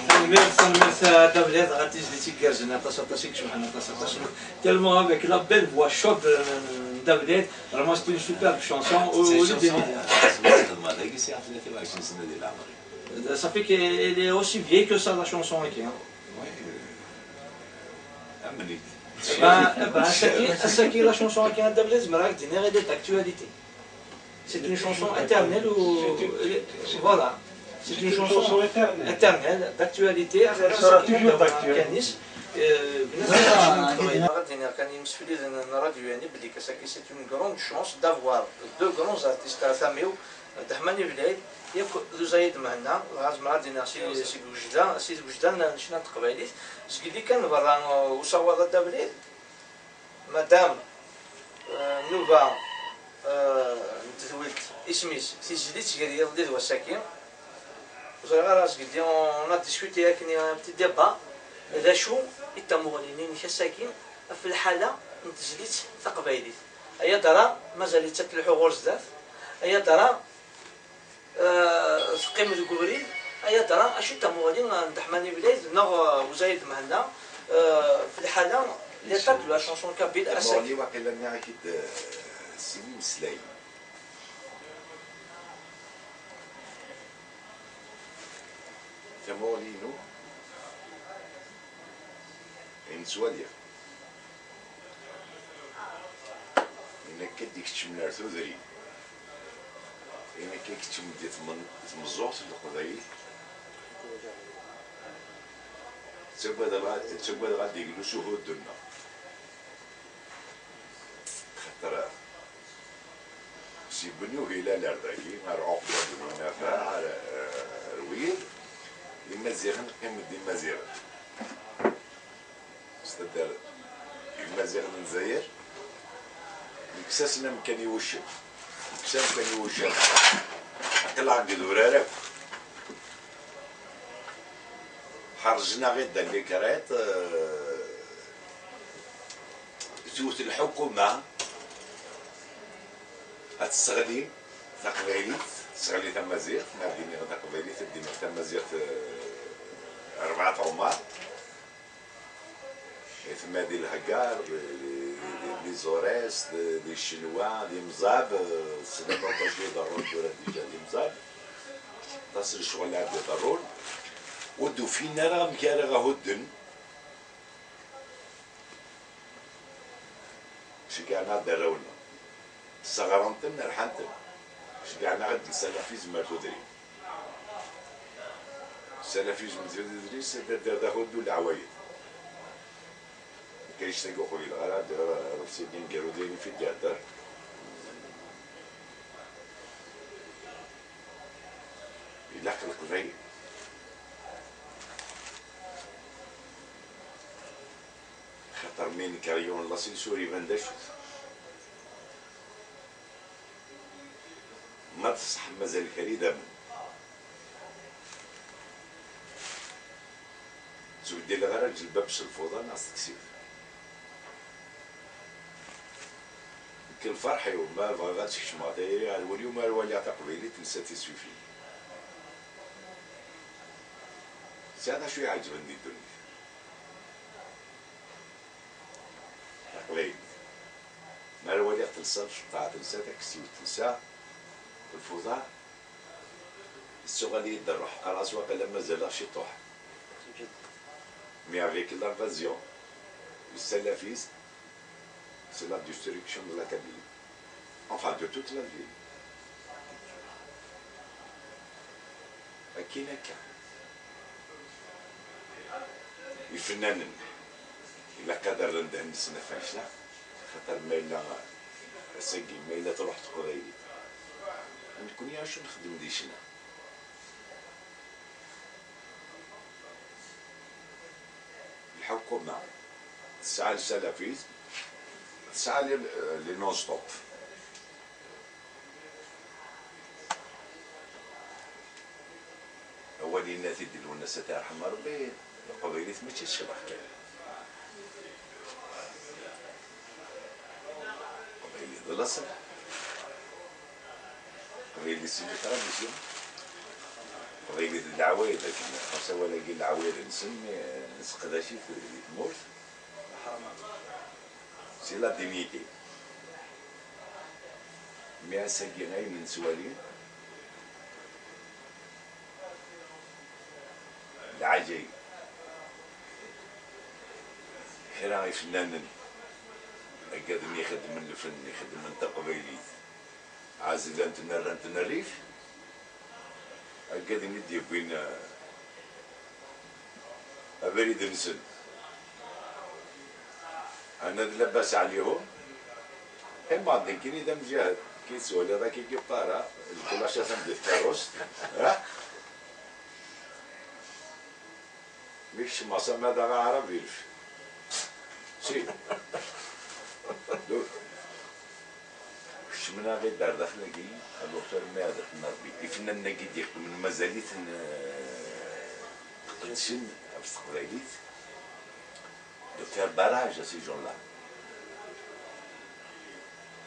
Tanemmirt, tanemmirt a Dda Blad ɣer tizlit igerrzen aṭas, aṭas i icebḥen aṭas, aṭas. Tellement avec la belle voix chaude, euh, n Dda Blad, vraiment c'est une superbe chanson. C'est une chanson, euh, c'est une chanson. Ça fait qu'elle est aussi vieille que ça, la chanson, hein. Oui, euh, amni. Eh ben, eh ben, ass-agi, ass-agi, la chanson-agi n Dda Blad, zemreɣ ad k-d-iniɣ, elle est d'actualité. C'est une chanson éternelle ou, voilà. C'est une chanson éternelle, d'actualité. Elle sera toujours d'actualité. Ad d-iniɣ kan i yimsefliden n ṛṛadyu-yani belli ass-agi, c'est une grande chance d'avoir deux grands artistes à tama-w, Dda Ḥman Iblad, yakk d Uzayed Mhenna, dɣa zemreɣ ad d-iniɣ si, si Wejda, si Wejda n ccna n teqbaylit, zgelli kan berra, uh, usawaḍ a Dda Blad, madame, uh, Nuba, uh, n tedwilt, isem-is Tizlit gar yiḍelli d wass-agi. Ur ẓriɣ ara zgelli, on a discuté akken un petit débat, d acu i d tamuɣli-inek ass-agi ɣef lḥala n tezlit taqbaylit? Ay adra, mazal-itt ad telḥu ɣur zdat? Ay adra, euh, teqqim deg ubrid? Ay adra, acu d tamuɣli n Dda Ḥman Iblad neɣ, euh, Uzayed Mhenna, euh, ɣef lḥala, l'état de la chanson kabyle ass-agi? Tamuɣli waqila nniɣ-ak-id, euh, sin imeslayen. Tamuɣli-inu, ayen ttwaliɣ, ayen akka d-ikeččmen ar tudrin, ayen akka ikeččmen di tmen-, tmeẓẓuɣt n Leqbayel, ttagadeɣ, ttagadeɣ ad d-iglu s uhuddu-nneɣ. Xaṭer, si Bni Uhilal ar dagi, ar Ɛuqba d Bni Nafaɛ, ar, ar wiyiḍ, Imaziɣen qqimen d Imaziɣen. C'est-à-dire, Imaziɣen n Lezzayer, nekkes-asen amkan i wuccen. Nekkes amkan i wuccen. Aql-aɣ deg idurar akk. Ḥerrjen-aɣ-id deg lekriṭ, euh, tewwet lḥukuma ad tesseɣli taqbaylit, tesseɣli tamaziɣt, ma ad d-iniɣ taqbaylit, ad d-iniɣ tamaziɣt, eh, rebɛa tɣemmar. Tma di Lheggar, di, di, di, di Zores, di, di Ccenwa, di Mẓab, eh, teslam akk acu iḍerrun tura dija di Mẓab. Aṭas n lecɣal ad d-iḍerrun. Ur d-ufin ara amek ara ɣ-hudden. Ceggɛen-aɣ-d arraw-nneɣ. Sseɣran-ten, rḥan-ten. Ceggɛen-aɣ-d lsalafizm ar tudrin. Lsalafizm ar tudrin, c'est-à-dire d ahuddu n leɛwayed. Nekk annect-agi ur qbileɣ ara, ad d-rreɣ seg aneggaru d ayen i d-ihedder. Aql Leqbayel. Xaṭer mi nekreɣ yiwen n lasilsur iban d acu-t. Ma tṣeḥḥem mazal kra idammen. Ttbeddileɣ ara lǧelbab s lfuḍa neɣ s teksib. Nekk lferḥ-iw ma bɣiɣ ad skecmeɣ tayri ar wul-iw mi ara waliɣ taqbaylit telsa tisfifin. Sɛiɣ d acu iɛeǧben di ddunit. Taqbaylit. Mi ara waliɣ telsa lfeṭṭa, telsa taksiwt, telsa lfuḍa, yessuɣal-iyi-d rruḥ. Qqareɣ-as waqila mazal-aɣ ciṭuḥ. Mais avec l'invasion du salafisme, c'est la destruction de la Kabylie. Enfin, de toute l'Algérie. Akkin akka. Ifennanen, ilaq ad rren ddehn-nsen ɣef wannect-a, xaṭer ma yella ass-agi, ma yella truḥ teqbaylit, nekkni acu nexdem di ccna? Lḥukuma tesɛa le salafisme, tesɛa les, les non-stop. Awal yenna-t-id Lwennas, ad t-yerḥem Rebbi, taqbaylit mačči d ccḍeḥ kan. Taqbaylit d laṣel. Taqbaylit c'est une tradition. Taqbaylit d leɛwayed, akken xas awal-agi leɛwayed-nsen, eh, nesseqdac-it di tmurt. C'est la dignité. Mi ass-agi ayen nettwali, lɛaǧayeb. Kra ifennanen, aggaden ixeddmen lfen, ixeddmen taqbaylit, ɛezlen-ten, rran-ten rrif, aggaden i d-yewwin, eh, abrid-nsen. Ɛna d labas ɛlihum. Qqimeɣ-d nekkini d amjahed. Ki tettwaliḍ akka i yeqqar, ha? Lkulac atan di tkeṛṛust. Ha? Mi kecmeɣ s amadaɣ aɛrab ilef. Si. Kecmen-aɣ-id ar daxel-agi, alufir mi ad ixdem Rebbi. Ifennanen-agi d-yeqqimen mazal-iten, eh, qeddcen ɣef teqbaylit. De faire barrage à ces gens-là.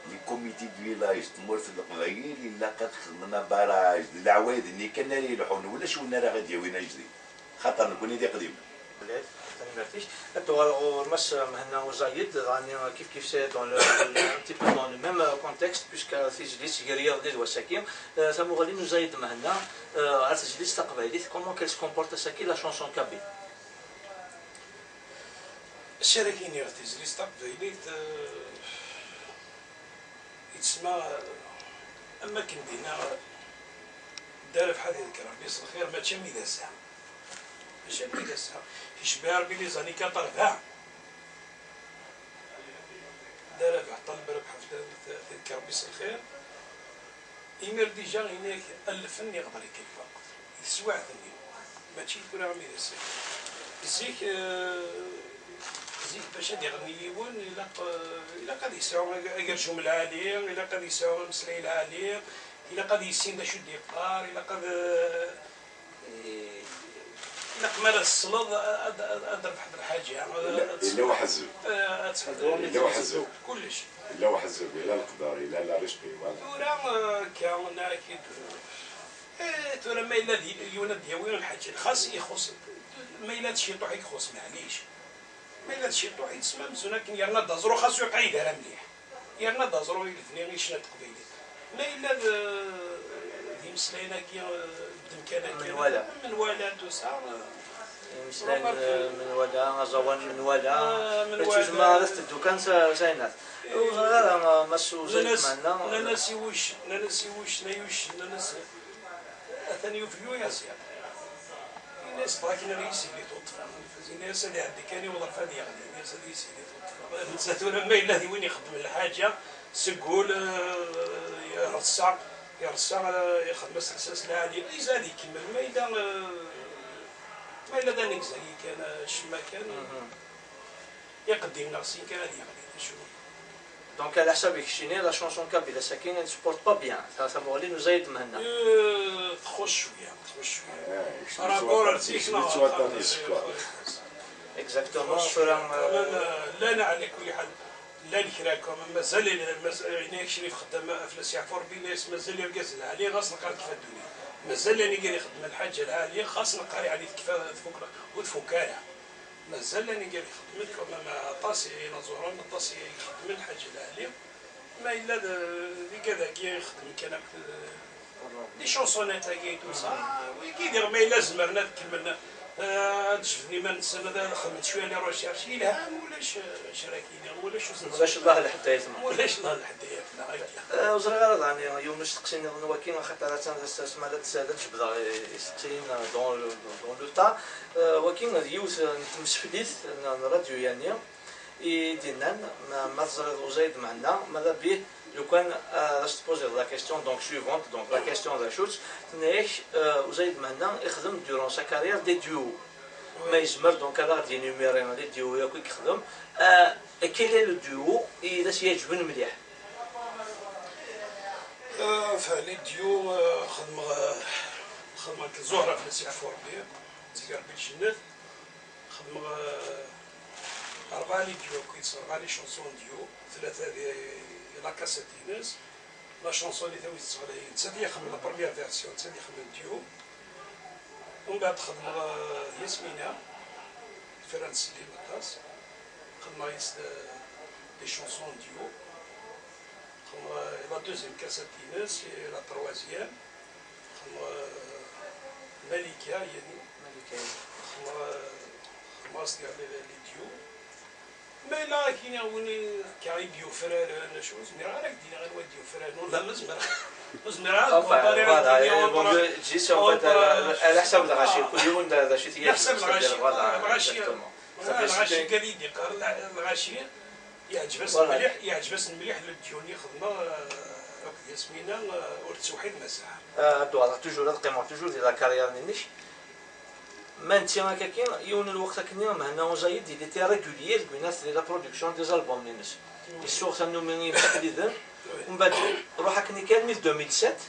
Les comités de village, tmurt n Leqbayel, ilaq ad xedmen barrage. D leɛwayed-nni kan ara yelḥun, ulac win ara ɣ-d-yawin ajdid. Xaṭer nekkni d iqdimen. Mliḥ, tanemmirt-ik. Ad d-uɣaleɣ ɣur Mass Mhenna Uzayeḍ, dɣa kif kif c'est dans le, un petit peu dans le même contexte, puisque tizlit gar yiḍelli d wass-agi, euh, tamuɣli n Uzayeḍ Mhenna, euh, ɣer tezlit taqbaylit, comment qu'elle se comporte ass-agi, la chanson kabyle? Acu ara k-iniɣ, tizlit taqbaylit, euh, yettsemma, euh, am wakken d-yenna, euh, Dda Rabeḥ ad iḍker Rebbi s lxir, mačči am d ass-a. Mačči am d ass-a. Icebbeḥ Rebbi les années quatre-vingts. Dda Rabeḥ, ṭaleb Rabeḥ ɣef iḍker Rebbi s lxir. Imir déjà yenna-yak, alef-nni ɣder-ik lweqt. Di teswiɛt-nni. Mačči tura am d ass-a. Zik, eh, zik bac ad iɣenni yiwen, ilaq, eh, ilaq ad yesɛu ag-, agerjum lɛali, ilaq ad yesɛu ameslay lɛali, ilaq ad yissin d acu d-yeqqar, ilaq ad, eh, ilaq mi ara tesleḍ, ad, ad, ad trebḥeḍ lḥaǧa. Yella, yella uḥezzeb. Eh, ad tḥezzeb. Yella uḥezzeb. Kullec. Yella uḥezzeb, yella leqder, yella le respect, voilà. Tura, eh, akka, nna-ak-id, eh, tura ma yella d yiwen ad d-yawi lḥaǧa, xas ixuṣ, ma yella d ciṭuḥ i ixuṣ, maɛlic. Ma yella d ciṭuḥ, yettesma amzun akken yerna-d aẓru, xas ur yeqɛid ara mliḥ. Yerna-d aẓru i letni i ccna n teqbaylit. Ma yella d, d imeslayen-agi, eh, d amkan akken, menwala, menwala, tout ça, eh, imeslayen, remarque, eh, menwala, aẓawan menwala, eh, menwala. Tuzzma ad teddu kan s, s ayennat. Eh, ur ẓriɣ ara, eh, ma s uzayt nnan-as, meɛna. Nnan-as i wuccen, nnan-as i wuccen, ay uccen, nnan-as, atan yufeg u yaziḍ. Ini-as, dɣa akken ara yisili tuṭṭfa. Ini-as ad iɛeddi kan i uḍref ad yeɣli. Ini-as ad yisili tuṭṭfa. Netta tura ma yella d win ixeddmen lḥaǧa, seg wul, eh, ireṣṣa. Yersa, eh, ixdem-as lsas lɛali, izad ikemmel, ma yella, eh, ma yella d anegzay kan, eh, ccemma kan, iqeddim neɣ sin kan ad yeɣli, d acu. Donc, ɛla ḥsab-ik, keččini, la chanson kabyle ass-agi, elle ne supporte pas bien. Ta-, tamuɣli n Uzayed Mehenna. Eh, txuṣ cwiya, txuṣ cwiya. Rapport ar zik neɣ aṭas. Exactement, tura, eh, llan, ɛla kulli ḥal. Llan kra, comme mazal, maz-, Ɛinay Crif xeddam ɣef la Siɛfur Bilas, mazal irgazen lɛali, ɣas neqqar tekfa ddunit. Mazal llan igad ixeddmen lḥaǧa lɛali, ɣas neqqar yeɛni tekfa, tfuk, ur tfuk ara. Mazal llan igad ixeddmen, comme aṭas inaẓuren, aṭas ixeddmen lḥaǧa lɛali. Ma yella d, d igad-agi ixeddmen kan akk d, di chansonnette-agi et tout ça, wigi diɣ ma yella zemren ad kemmlen, eh, ad jebden iman-nsen, ad, ad xedmen cwiya les recherches, yelha, ma ulac, eh, acu ara k-iniɣ, ma ulac ur sen-, ulac Allah lḥedd ay tma. Ma ulac Allah lḥedd ay tma, akka. Eh, ur ẓriɣ ara daɣen yiwen usteqsi nniḍen waki, axaṭer attan d as-, asma la d-, la d-jebdeɣ isteqsiyen dans le, dans le tas. Eh, waki d yiwet n tmesflit n, n radio yani. I d-yennan, ma, ma teẓriḍ Uzayed Mehenna, ma d abih, lukan, euh, ad as-tpoziḍ la question, donc, suivante, donc, la question d acu-tt, tenna-yak, euh, Uzayed Mehenna ixdem durant sa carrière des duos. Ma yezmer, donc, ad aɣ-d-yénumérer les duos yakk i yexdem. Euh, quel est le duo i d as-yeɛǧben mliḥ? Euh, enfin, les duos, euh, xedmeɣ, euh, xedmeɣ akked Zuhra fi Lsiḥ Furbi, Zigar Beljennet. Xedmeɣ, eh, rebɛa les duos akkit, rebɛa les chansons duo, tlata di, di la cassette-ines. La chanson i tawit ɣlay, nettat i ixedmen la première version, nettat i ixedmen duo. Umbeɛd xedmeɣ, eh, d Yasmina, Ferran Sellim aṭas. Xedmeɣ yis, eh, des chansons duo. Xedmeɣ, eh, la deuxième cassette-ines, et la troisième. Xedmeɣ, eh, Malika, yani. Malika, yani. Xedmeɣ, eh, xedmeɣ-as diɣ les, les duos. Ma yella ad k-iniɣ win i, akka i d-yufraren, acu, ur zmireɣ ara ad k-d-iniɣ anwa i d-yufraren, ur, ma zmireɣ, ur zmireɣ ad comparer, voilà, eh, bon, entre, je dis, en fait, entre, ala, ala ḥsab lɣaci, kul yiwen d, d acu i t-yeɛǧben, c'est-à-dire, voilà, lɣaci, exactement. Lɣaci kan i d-yeqqar, lɣaci. Yeɛǧeb-asen mliḥ, yeɛǧeb-asen mliḥ le duo-nni xedmeɣ, euh, akked Yasmina, euh, ur tettewḥid ma saɛa. Ah, ad d-uɣaleɣ toujours, ad qqimeɣ toujours di la carrière-nni-inek. Ma netta akka-agi, yiwen n lweqt akkenni, Mehenna Uzayed, il était régulier deg winat di la production des albums-ines. Yessuɣ tannumi i yimsefliden, umbeɛd ruḥ akkenni kan armi d deux mille sept,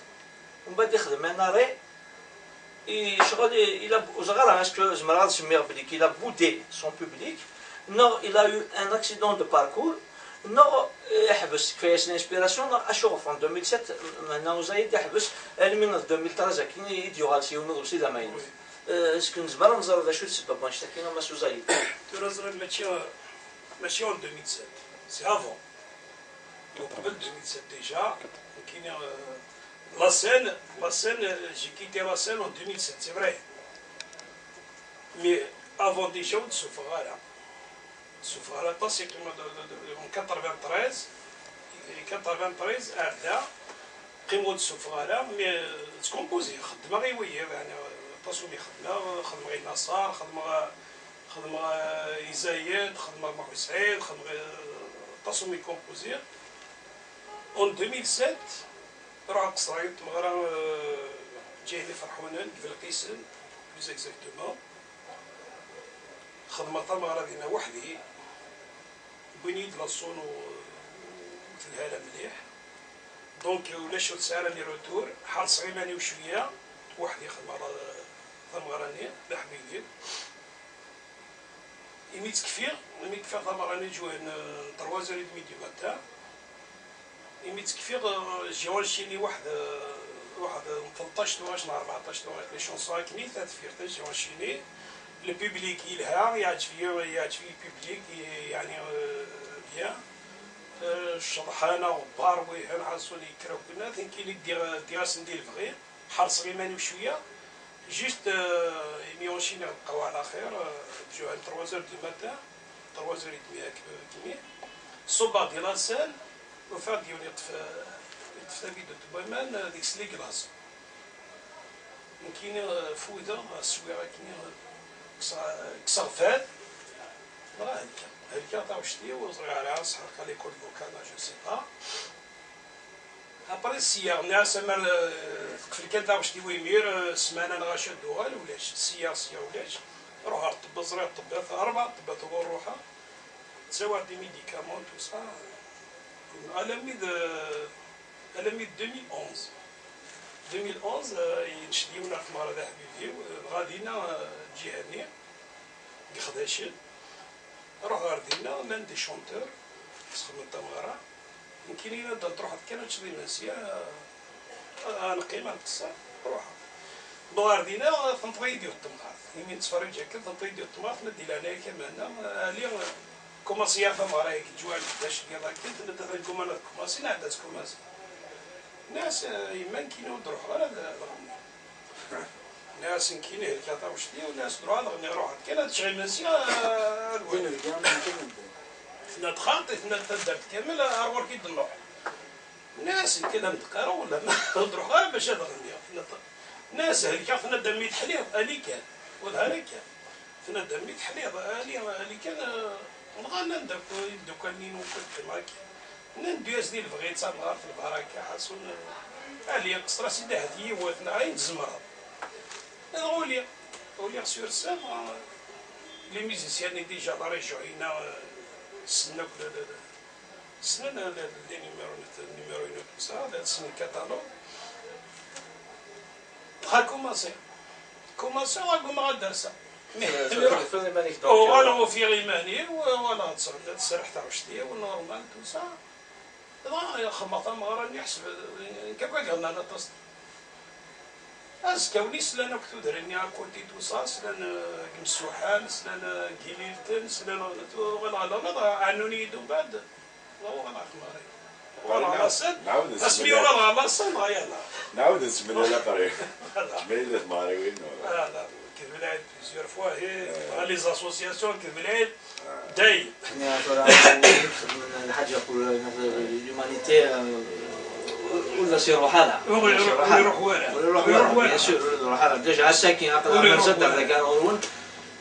umbeɛd ixdem un arrêt, I ccɣel i, il a, ur ẓriɣ ara, est-ce que zemreɣ ad semmiɣ belli qu'il a boudé son public, neɣ il a eu un accident de parcours, neɣ, eh, iḥbes, tekfa-yas l'inspiration, neɣ acuɣef en deux mille sept, Mehenna Uzayed iḥbes, almi d deux mille treize akkin i d-yuɣal s yiwen uḍebsi d amaynut. Eh, est-ce que nezmer ad nẓer d acu d ssebba n wannect-akkin, a Mass Uzayed? Tura ẓriɣ mačči, mačči en deux mille sept, c'est avant. Uqbel deux mille sept déjà, nekkini, euh, la scène, la scène, euh, j'ai quitté la scène en deux mille sept, c'est vrai. Mais avant déjà, ur d-ssufɣeɣ ara. Ur d-ssufɣeɣ ara aṭas, yeqqim de, de, de, en quatre-vingt-treize, quatre-vingt-treize ar da, qqimeɣ ur d-ssufɣeɣ ara, mais, euh, ttkompuziɣ, xeddmeɣ i wiyiḍ, yeɛni, euh, aṭas umi xeddmeɣ, xeddmeɣ i Naṣer, xeddmeɣ, euh, Xedmeɣ, eh, i Zayed, xedmeɣ Maḥu Sɛid, xedmeɣ, eh, aṭas umi composiɣ. En deux mille sept, ruḥeɣ qeṣṣreɣ yiwet tmeɣra, eh, Ǧahini Ferḥunen, deg Belqisen, plus exactement. Xedmeɣ tameɣra dinna weḥd-i. Wwin-iyi-d la sono, ur telha ara mliḥ. Donc, ulac, ur tesɛi ara les retours. Ḥerṣeɣ iman-iw cwiya, weḥd-i xedmeɣ la, tameɣra-nni, d aḥbib-iw. Imi ttekfiɣ, imi kfiɣ tameɣra-nni, ǧuhen, euh, trois heures et demie du matin. Imi ttekfiɣ, euh, j'ai enchaîné waḥed, euh, waḥed n tleṭṭac tuɣac neɣ rbeɛṭac tuɣac, les chansons akken i ta deffir ta, j'ai enchaîné. Le public yelha, yeɛǧeb-iyi, yeɛǧeb-iyi le public, yeɛni, euh, bien. Euh, cceḍḥan, aɣebbar, wihan, ḥaṣun yekker akk, nekkini ddiɣ, ddiɣ-asen di lebɣi, ḥerṣeɣ iman-iw cwiya. Juste, euh, imi enchaîné lqaw ɛla xir, euh, ǧuhen trois heures du matin, trois heures et demie, euh, kmi. Ṣubbeɣ di la salle, ufiɣ-d yiwen yeṭṭef, euh, yeṭṭef tabidut n waman, euh, deg-s les glaces. Nekkini, euh, fudeɣ, euh, swiɣ akkenni, euh, kkseɣ, kkseɣ fad, dɣa helkeɣ. Helkeɣ taɣect-iw, ur ẓriɣ ara, sḥerqeɣ les cordes vocales, je sais pas. Après, sya, nniɣ-as, amar, euh, teqfel kan taɣect-iw imir, euh, ssmana neɣ acu ad d-uɣal, ulac. Sya, sya, ulac. Ruḥeɣ ɣer ṭṭebba, ẓriɣ ṭṭebba, rebɛa ṭṭebba tuɣur ruḥeɣ. Ttawiɣ des médicaments, tout ça. Alammi d, alammi d deux mille onze. Deux mille onze, euh, yenced yiwen ɣer tmeɣra d aḥbib-iw, euh, dɣa dinna, euh, lǧiha-nni, deg Ixdacen. Ruḥ ɣer dinna, llan des chanteurs, sxedmen tameɣra. Nekkini ad d-truḥeḍ kan ad teččeḍ imensi, a, a neqqim, a nqeṣṣer, ruḥeɣ. Wwḍeɣ ɣer dinna, tenṭeḍ-iyi-d yiwet temɣart. Imi nettferriǧ akken, tenṭeḍ-iyi-d yiwet temɣart, tenna-d: "Di leɛnaya-k a Mhenna, ali, kumaṣi ar tameɣra-agi, ǧwaɛen d acu n yiḍ akken", tenna-d: "Atan kumana tkumaṣi, nɛedda ad tkumaṣi." Nniɣ-as: "Yemma, nekkini ur d-ruḥeɣ ara ad, ad ɣenniɣ." Nniɣ-as: "Nekkini helkeɣ taɣect-iw", nniɣ-as, "ad ruḥeɣ ad ɣenniɣ, ruḥeɣ kan ad ččeɣ imensi, ad Win rǧan, mumkin ad d-, tenna-d xaṭi, tenna-d taddart kamel, ar ɣur-k i d-nruḥ." Nniɣ-as: "Nekk la m-d-qqareɣ, ula ma ur d-ruḥeɣ ara bac ad ɣenniɣ." Tenna-d, nniɣ-as: "Helkeɣ", tenna-d, "a mmi teḥliḍ, ali kan." Ula d ara kan. Tenna-d: "A mmi teḥliḍ, ali, ali kan, eh, dɣa nnan-d akk imeddukal-nni n ukul qqim akka." Nnan-d: "Ddu-yas di lebɣi, d tamɣart lbaraka, ḥasun, eh, ali, qeṣṣer-as-id ahat yiwet, neɣ ayen tzemreḍ." Dɣa uliɣ, uliɣ sur scène, eh, les musiciens-nni déjà la région-inna, eh, ssnen akk le, le, le, ssnen le, le, les numéros, le numéro-inu, tout ça, ssnen le catalogue. Dɣa kumaṣi. Kumaṣi, dɣa ggumaɣ ad d-rseɣ. Tufiḍ iman-ik, donc, uɣaleɣ ufiɣ iman-iw, walaɣ tesserḥ taɣect-iw, normal, tout ça. Dɣa xedmeɣ tameɣra-nni, ḥseb, nekk akk i iɣennan aṭas. Azekka-nni slan akk tudrin-nni à côté, tout ça, slan, euh, deg Msuḥan, slan, euh, deg Ililten, slan, uɣaleɣ ɣer Londres, ɛennun-iyi-d umbeɛd. Uɣaleɣ ɣer Marie. Uɣaleɣ ɣer Laṣel. Asmi uɣaleɣ ɣer Laṣel, dɣa yala. Nɛawed nessemlal aqrib. Voilà. Nessemlal timeɣriwin. Voilà. Ked Belɛid plusieurs fois, eh, les associations, Ked Belɛid, dayem. Tura, lḥaǧa pour l'humanité, euh, ur as-iruḥ ara. Ur iruḥ, ur iruḥ wara. Ur iruḥ wara, bien sûr, ur iruḥ ara. Déjà, ass-agi, aql-aɣ mazal d arragan ɣur-wen.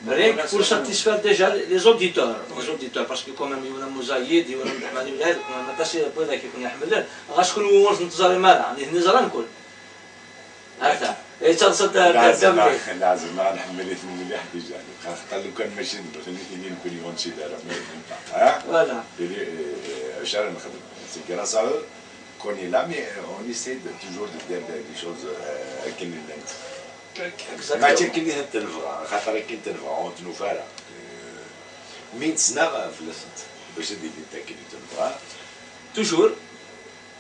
Rien que pour satisfaire déjà les auditeurs, les auditeurs, parce que quand même, yiwen am Muzayed, yiwen am Ḥmani Belɛid, quand même, aṭas n widak i ken-iḥemmlen. Ɣas kenwi ur ten-teẓrim ara, nitni ẓran-ken. Ata, yettaḍsa-d Dda Belɛid. Lɛezma, lɛezma, nḥemmel-iten mliḥ déjà. Xaṭer lukan mačči d nutni, nekkni ur nsid ara, mais, ha? Voilà. Acu ara nexdem? C'est grâce à eux qu'on est là, mais, euh, on essaie de toujours de dire des, des choses, euh, akken llant. Exactement. Mačči akken i tent-nebɣa, axaṭer akken i tent-nebɣa, ur tent-nufi ara. Euh, mi nettnaɣ fell-asent, bac ad ilint akken i tent-nebɣa. Toujours,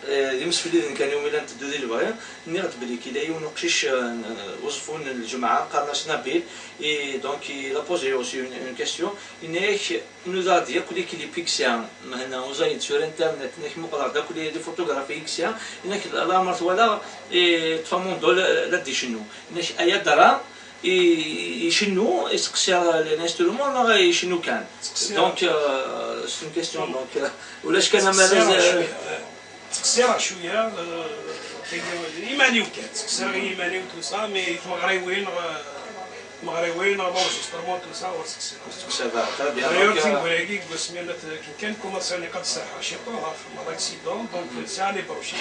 eh, d imsefliden kan umi llan nteddu di lebɣi, nniɣ-d belli kila yiwen uqcic, eh, n, eh, uẓeffun n lǧemɛa, qqaren-as Nabil, et donc il a posé aussi une, une question, yenna-yak, inuda-d yakk les clips i yesɛa Mhenna Uzayed sur internet, yenna-k muqleɣ-d akk les, les photographies i yesɛa, yenna-k leɛmer twalaɣ, eh, Ṭfamundo la, la d-icennu, yenna-k aya dara, i, icennu, iseqsi l'instrument neɣ icennu kan? Ttqeṣṣireɣ. Donc, euh, c'est une question, donc, euh, ulac kan amarez, euh, ttqeṣṣireɣ cwiya, euh, iman-iw kan, ttqeṣṣireɣ i yiman-iw, tout ça, mais i tmeɣriwin, euh, tmeɣriwin, enregistrement, tout ça, ur ttqeṣṣireɣ. Ur ttqeṣṣireɣ, très bien. D'ailleurs, donc, euh, tineggura-agi deg wasmi ara t-, kan kumaṣiɣ ad serrḥeɣ ciṭuḥ, xedmeɣ l'accident, donc, sɛiɣ les broches,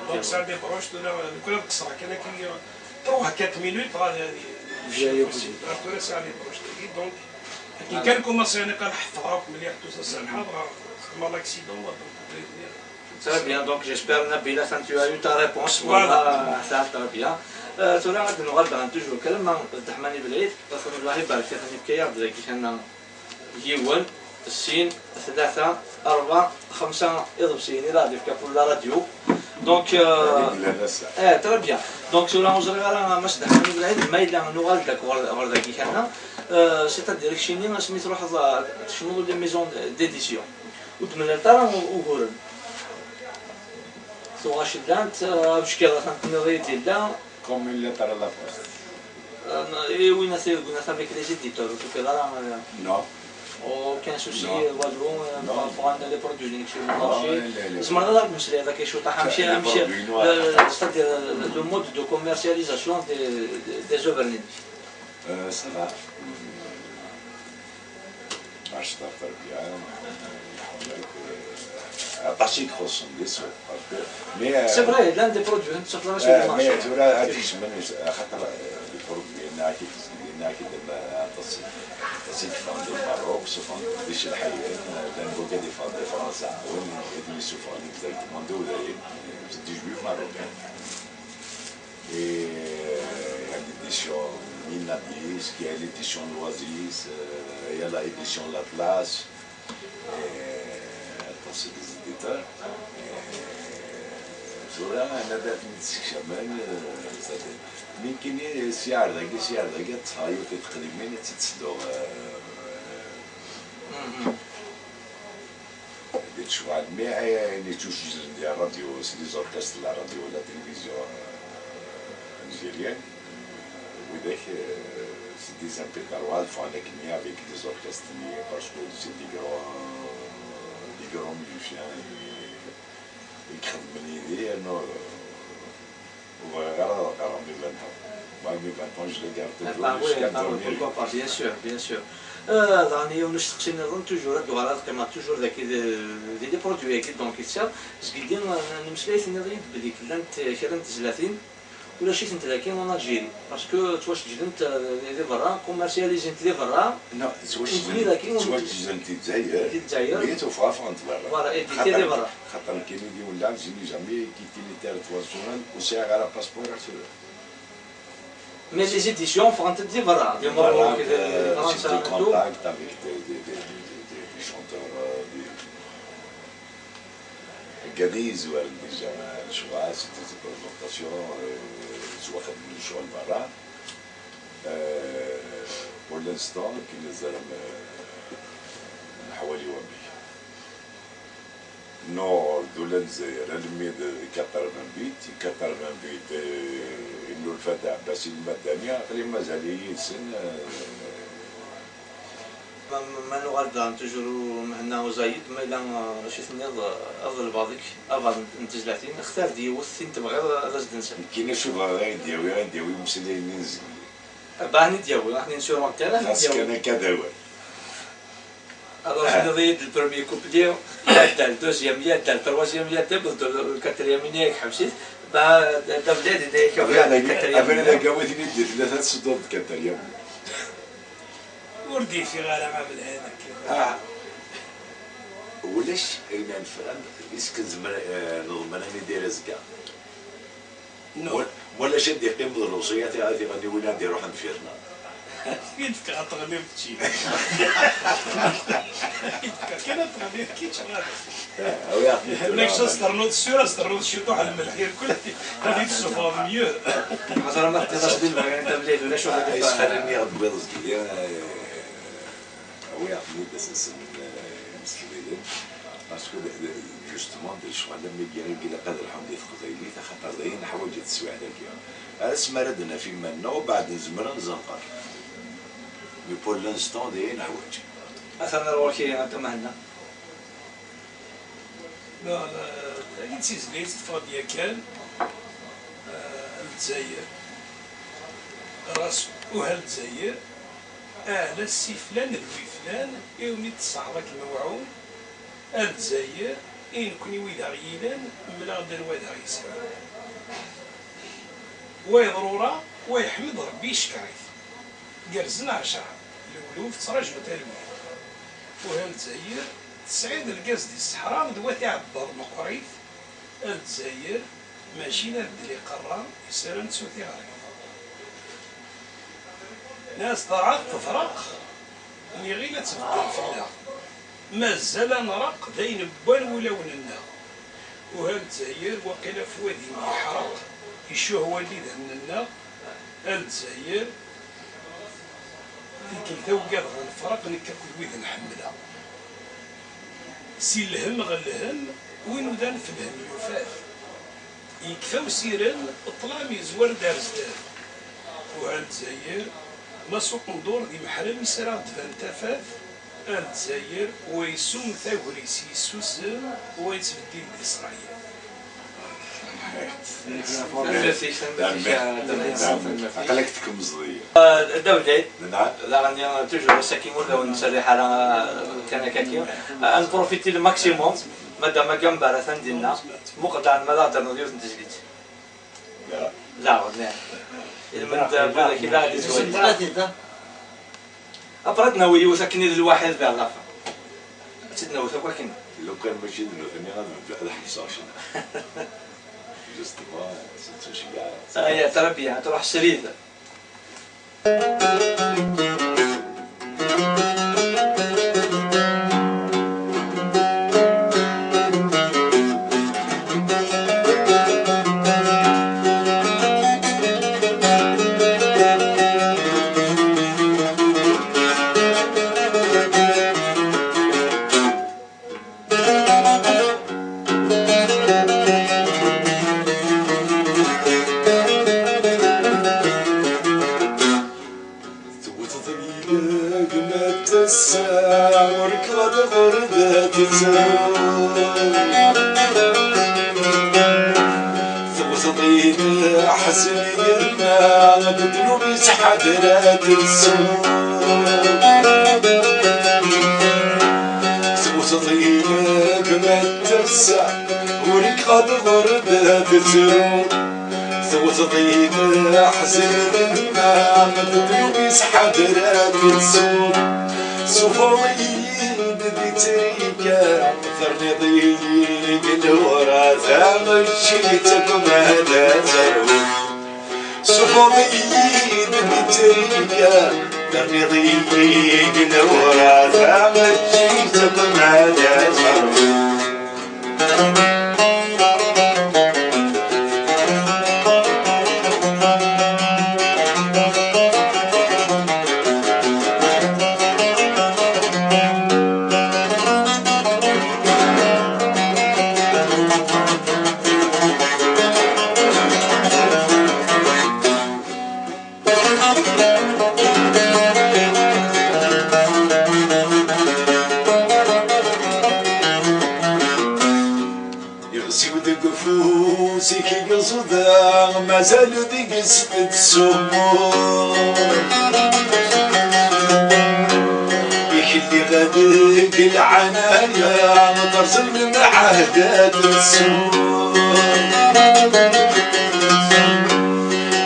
donc, sɛiɣ des broches, tura, lukan ad qeṣṣreɣ kan akka, trois, quatre minutes, ah, ah, ah, tura sɛiɣ les broches-agi, donc, akken kan kumaṣiɣ ad ḥeffḍeɣ akk mliḥ, tout ça, serrḥeɣ, xedmeɣ l'accident, donc, très bien, donc, j'espère, Nabil, atan tu as eu ta réponse. Voilà. Voilà, très bien. Euh, tura, ad nuɣal daɣen toujours, kra ma d Ḥmani Belɛid, Allah ibarek, atan yefka-yaɣ-d dagi kan yiwen, sin, tlata, rebɛa, xemsa iḍebsiyen i d aɣ-d-yefka pour la radio. Donc, euh, eh, très bien. Donc, tura ur ẓriɣ ara, Mass Dda Ḥemmu Belɛid, ma yella nuɣal-d akk ɣer, ɣer dagi kan, euh, c'est-à-dire, keččini, asmi truḥeḍ, euh, tecnuḍ les maisons d'édition, ur d-mlaleḍ ara uguren. Tuɣac llant, euh, abeckiḍ atan tenniḍ-iyi-d yella. Comme une lettre à la poste. Euh, et oui, avec les éditeurs, en tout cas, là, euh, non. Aucun souci, euh, Wadrou, euh, par rapport à les produits sur le marché. Non, les, les, c'est-à-dire, euh, le mode de commercialisation des, des, des œuvres. Euh, ça va. Aṭas i ixuṣṣen di ssuq, parce que, mais, euh, C'est vrai, llan des produits, c'est vrai, sur le euh, mais marché. tura ad ikecmen, axaṭer, euh, les produits yenna-ak-id, yenna-ak-id, euh, aṭas, aṭas i yeffɣen di Lmerruk, suffɣen di Celḥayen, euh, llan wigad yeffɣen di Fransa, win i d-yessufɣen exactement d Udayen, c'est des juifs marocains. Et euh, il y a l'édition Nina Disque, il y a l'édition L'Oasis, euh, il y a l'édition L'Atlas, et aṭas des éditeurs. Et tura anabi ad ten-id-ssekcamen, euh, c'est-à-dire, nekkini si ar dagi, si ar dagi ad ṭṭfeɣ yiwet i teqdimin ad tt-id-ssedduɣ, euh, Mhm. di lecɣal. Mais ayen yettuseǧǧden di ṛṛadyu, c'est les orchestres, la radio, la télévision, euh, algérienne, euh, widak, euh, c'est des impétarois, ffɣen akkenni avec les orchestres, parce que c'est des grands, des grands musiciens, et, et qui ixeddmen yid-i, yernu, euh, ur bɣiɣ ara ad qqareɣ mi vingt ans. Moi, mi vingt ans, je les garde toujours Ah oui, jusqu'à ah oui, dormir. Pourquoi pas, bien sûr, bien sûr. Euh, daɣen yiwen usteqsi nniḍen, toujours ad d-uɣaleɣ ad qqimeɣ toujours dagi di, di les produits-agi, donc issiɣ zgidi, euh, nemmeslay, tenniḍ-iyi-d belli llant kra n tezlatin ulac-itent dagi en Algérie, parce que ttwaseǧǧdent, euh, di berra, commercialisent di berra. Non, Nekkni dagi, ttwaǧǧdent di Lezzayer, Di Lezzayer. Mais tufa ffɣent berra. Voilà, édité di berra. Xaṭer nekkini d yiwen lɛebd, je n'ai jamais quitté le territoire, tura ur sɛiɣ ara passeport, tura. Mais les éditions ffɣent-d di berra, di Merruk, di Euh, Fransa, j'étais en et tout. Contact avec des, des, des, des, des chanteurs, euh, des, Gadi yezwaren déjà lecɣal, c'était des présentations, euh, ttwaxedmen lecɣal berra. Euh, pour l'instant, akken nezmer, euh, neḥwali wamek. Nuɣ d ula n Lezzayer, almi d quatre-vingt-huit, quatre-vingt-huit, euh, yennulfa-d Ɛebbas Ilmaddani, aql-i mazal-iyi yid-sen, euh, Ma, ma, ma nuɣal daɣen toujours u Mhenna Uzayeḍ, ma yella, euh, acu tenniḍ, euh, ad ḍelbeɣ deg-k aḍar n, n tezlatin, xtar-d yiwet tin tebɣiḍ ad as-d-nsel. Nekkini acu bɣiɣ ad yi-d-yawi, ad yi-d-yawi imeslayen-nni n zgelli. Bah, ad yi-d-yawi, ad yi-d-yawi. Xas kan akka d awal. Alors, tenniḍ-iyi-d le premier couplet, yaddal, deuxième, yaddal, troisième, yaddal, le quatrième, ini-ak ḥbes-it. Bah, d abrid, ini-ak Abrid-agi, quatrième. abrid-agi, awi-ten-id di tlata, tsedduḍ-d quatrième. Ur d-yeffiɣ ara ablad akka. Ah. Ulac ayen ara nefren, isken zemre, eh, neḍmen ad nidir azekka. Non. Walac ad d-iqqim d lewṣiyat i tiɣniwin ad d-iruḥen deffir-nneɣ. I d-fkeɣ ad teɣliḍ d ččini. I d-fkeɣ kan ad teɣliḍ kečč ɣer. Awi-aɣ-ten-id tura. Nekk s as ternuḍ ssura, as ternuḍ ciṭuḥ lmelḥ irkul, ad yi-d-tessufɣeḍ mieux. Ḥaẓer ma teddiḍ-as di lbagan tablit, ulac ur Ah, ɣ-d-iffeɣ. isfallen-nni ɣ-d-tewwiḍ zgelli, eh, awi-aɣ-ten-id ad sen-nsemmen, eh, imeslilen. Parce que, eh, justement, d lecɣal am wigi i ilaq ad lḥun di teqbaylit, axaṭer d ayen neḥwaǧ di teswiɛt-agi. Ar asmi ara d-naf iman-nneɣ, ubeɛd nezmer ad nzenqer. Mais pour l'instant, d ayen neḥwaǧ. Atan ar ɣur-k, a Mhenna. Tagi d tizlit teffeɣ-d yakan, eh, Lezzayer. Ɣas uha Lezzayer, aɛla si flan d wi flan, iwmi d-tesɛeḍ akken uɛum, a Lezzayer, i nekni wid aɣ-yilan, mleɣ-d anwa d aɣ-yesɛun. Wa yeḍrura, wa yeḥmed Rebbi yeckeṛ-it. Gerrzen ɛecṛa, lewluf ttraǧun talwit. Uha Lezzayer, tesɛiḍ lgaz di ṣṣeḥra d wat iɛebbaḍ meqqrit, a Lezzayer, mačči d abeddel iqerra, yessaram ttu tiɣrit. Nas ḍaɛat teḍreq, niɣil ad tbeddel fell-aɣ. Mazal ad nreq d ayen wwan wulawen-nneɣ. Uha Lezzayer, waqila f wadim yeḥreq, icuh walli d amn-nneɣ, a Lezzayer, tikkelt awgadeɣ ad nefreq nekk akked wid nḥemmleɣ. Si lhem ɣer lhem, win udan f lhem yufa-t. Yekfa usirem, ṭṭlam yezwar-d ar zdat. Uha Lezzayer, ma s uqendur d imeḥrem i s ara ɣ-d-tban tafat, a Lezzayer, wa yessum tagri-s yessusem, wa yettbeddil di Isṛayil. Tanemmirt-ik, tanemmirt-ik, a Dda Mɛid. Aql-ak tkemmzeḍ-iyi. Ah, Dda Wlid. Nɛam. Daɣen, toujours, ass-agi ur d awen-nettseriḥ ara, kan akka-agi. Ah, ad nprofiti le maximum, madam Agam Bara atan dinna. Muqel daɣen ma ad aɣ-d-ternuḍ yiwet n tezlit. Daɣen, eh. Ilmend n wid-ak yella ad yettwali. Après, ad nawi yiwet akken i d lwaḥid vers la fin. Ad tt-id-nawi akk akken. Lukan mačči d nutni, ad beddeɣ ad ḥebseɣ cna. Justement, c'est tout ce qu'il y a. Aya, très bien, truḥ srid. Tewteḍ-iyi gma tasa, ur k-ɣad ɣurda tettru. Tewteḍ-iyi ḥzen yerna d ddnub-is ḥader ad tsu. Tewteḍ-iyi gma tasa, ur k-ɣad ɣurda tettru. Tewteḍ-iyi ḥzen yerna d ddnub-is ḥader ad tsu. Suffeɣ-iyi-d di ttrika, terniḍ-iyi deg lewrat, mačči d takmada terwi. Suffeɣ-iyi-d di ttrika, terniḍ-iyi deg lewrat, mačči d takmada terwi. Iɣziw deg ufus-ik yeẓda, mazal deg-s tettsummur. Ikelli deg lɛanaya, terẓem lemɛahdat tessur.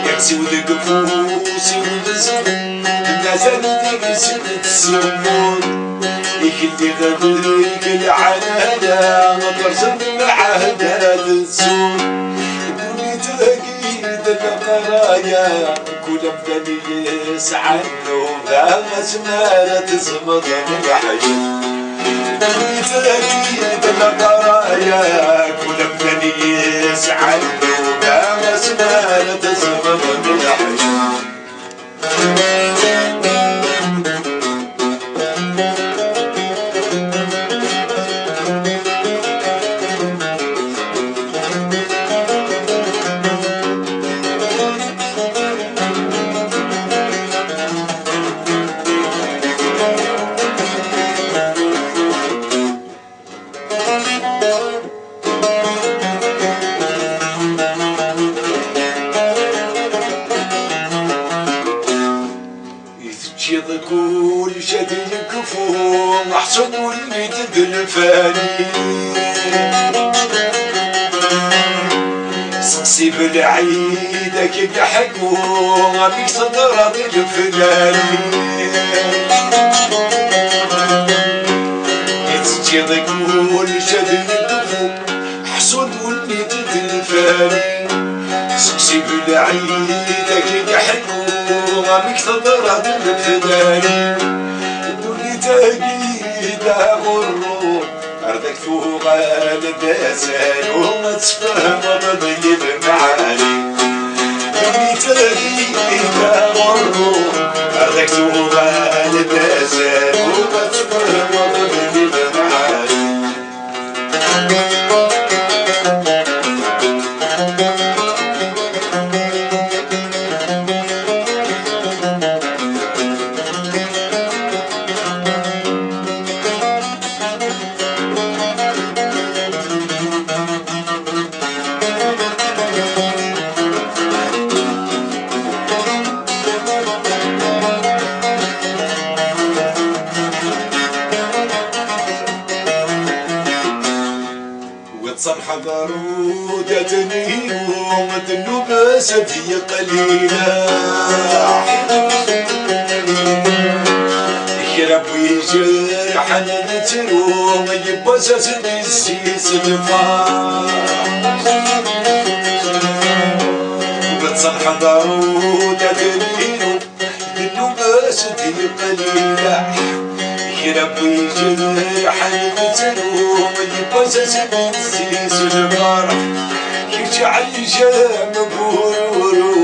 Iɣziw deg ufus-iw yezem, mazal deg-s tettsummur. Ikelli deg lɛanaya, terẓem lemɛahdat tessur. Ddunit-agi d leqraya, kul amdan yesɛa nnuba, asmi ara tezmeḍ leḥya. Ddunit-agi d leqraya, kul amdan yesɛa nnuba, asmi ara tezmeḍ leḥya. I teččiḍ kullec ad yekfu, meḥsub ul-nni d lfani. Seqsi belɛid ad k-id-ḥekku amek teḍra d leflani. I teččiḍ kullec ad yekfu, ḥṣun ul-nni d lfani. Seqsi belɛid ad k-id-ḥekku amek teḍra d leflani. Ddunit-agi d aɣurru, ar dak tuɣal d asaru, ad tfehmeḍ deg lemɛani. Ddunit-agi d aɣurru, ar dak tuɣal d asaru, ad tfehmeḍ deg lemɛani. Ḍarudat n yiwet nnubes ad yeqlileḥ. Kra n wi ijerḥen nettru, yiwwas-as-d issi s lferḥ. Beṭṭen ḥdarudat n yiwet Ddnub-as d-yeqqel ileḥḥ, kra n wi ijerḥen nettru, yiwwas-as-d issi s lferḥ. Kečč ɛic am bururu,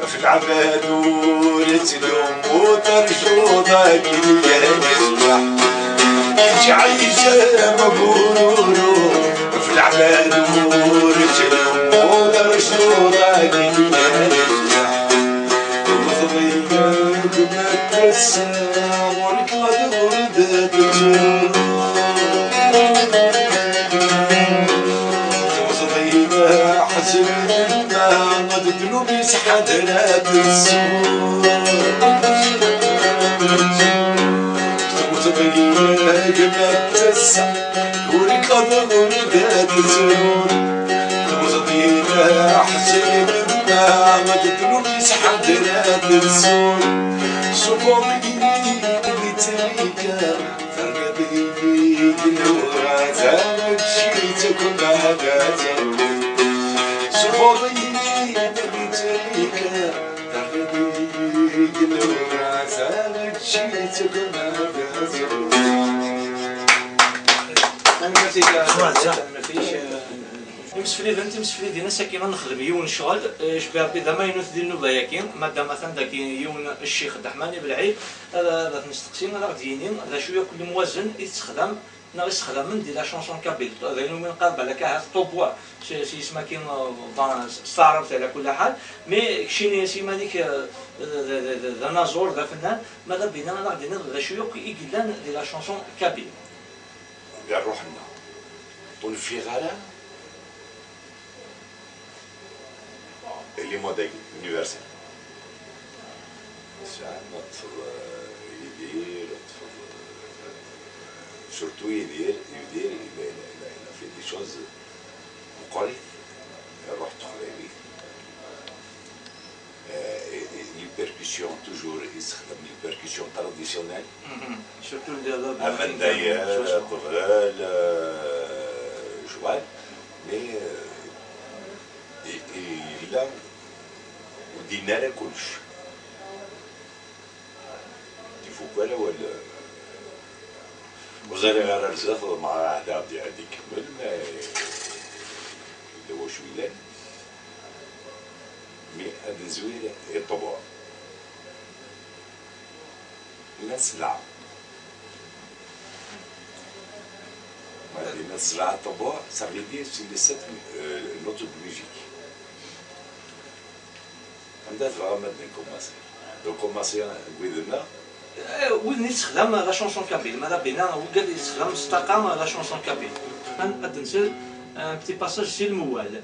ɣef leɛbad ur ttlumu, tercuḍ akken yal ṣṣbeḥ. Kečč ɛic am bururu, ɣef leɛbad ur ttlumu, tercuḍ akken yal ṣṣbeḥ. Tewwteḍ-iyi deg umakas, ɣur-k ɣad ɣur-d tettru. Tewwteḍ-iyi ḥzen lma, ɣad ddnub-is ḥadra tessu. Tewwteḍ-iyi deg umakas, ur iqader ur d-tettru. Tewwteḍ-iyi ḥzen lma, ɣad ddnub isḥadra tessu. Suffeḍ-iyi di ttrika, terniḍ-iyi deg lewɛada, mačči d takka ma d aterwi. Suffeḍ-iyi di ttrika, terniḍ-iyi deg lewɛada, mačči d takka ma d aterwi. Tanemmirt-ik, tanemmirt-ik. Imsefliden, timseflidin, ass-agi ad nexdem yiwen n ccɣel, eh, cbi Rebbi d amaynut di nnuba-yagi, madam atan dagi yiwen ccix Dda Ḥmani Belɛid, ad, ad t-nesteqsi, ad aɣ-d-yini d acu yakk n lemwazen i tessexdam neɣ i ssexdamen di la chanson kabyle. D ayen umi neqqar balak ahat ṭubwa, s, s yisem-agi, eh, ben, s, s taɛrabt ɛla kulli ḥal, mais keččini s iman-ik, eh, d, d, d, d, d anaẓur, d afennan, ma d abina ad aɣ-d-tiniḍ d acu yakk i yellan di la chanson kabyle. Di ṛṛuḥ-nneɣ. Ur neffiɣ ara les mots universels. Tesɛa ma ṭṭfeḍ, euh, Yidir, ṭṭfeḍ, euh, surtout Yidir, Yidir, il a, il a, il a fait des choses meqqrit, ṛṛuḥ n teqbaylit. Euh, et, et les percussions, toujours, yessexdam les percussions traditionnelles. Mhm. Surtout le, le, le, Amandayer, le, ṭṭbel, euh, jwal. Mais, euh, et, et là, ur d-yenni ara kullec. Ifuk wala wala. Ur ẓriɣ ara ar zdat, ḍemɛeɣ ahat ad iɛeddi ikemmel, ma yella wacu yellan. Mi ad nezwir i ṭṭbuɛ. Llan sselɛa. Ma d-yenna sselɛa ṭṭbuɛ, ça veut dire c'est le set, euh, note de musique. Anda tebɣam ad nkummasi? Nkummasi deg wid-nneɣ? Eh, wid-nni yessexdam la chanson kabyle, ma d abina, wigad yessexdam s ṭṭaqa la chanson kabyle. Ad, ad nsel un petit passage si lemwal.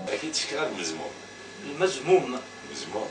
Ad k-id-fkeɣ almezmum. Lmezmum. Lmezmum.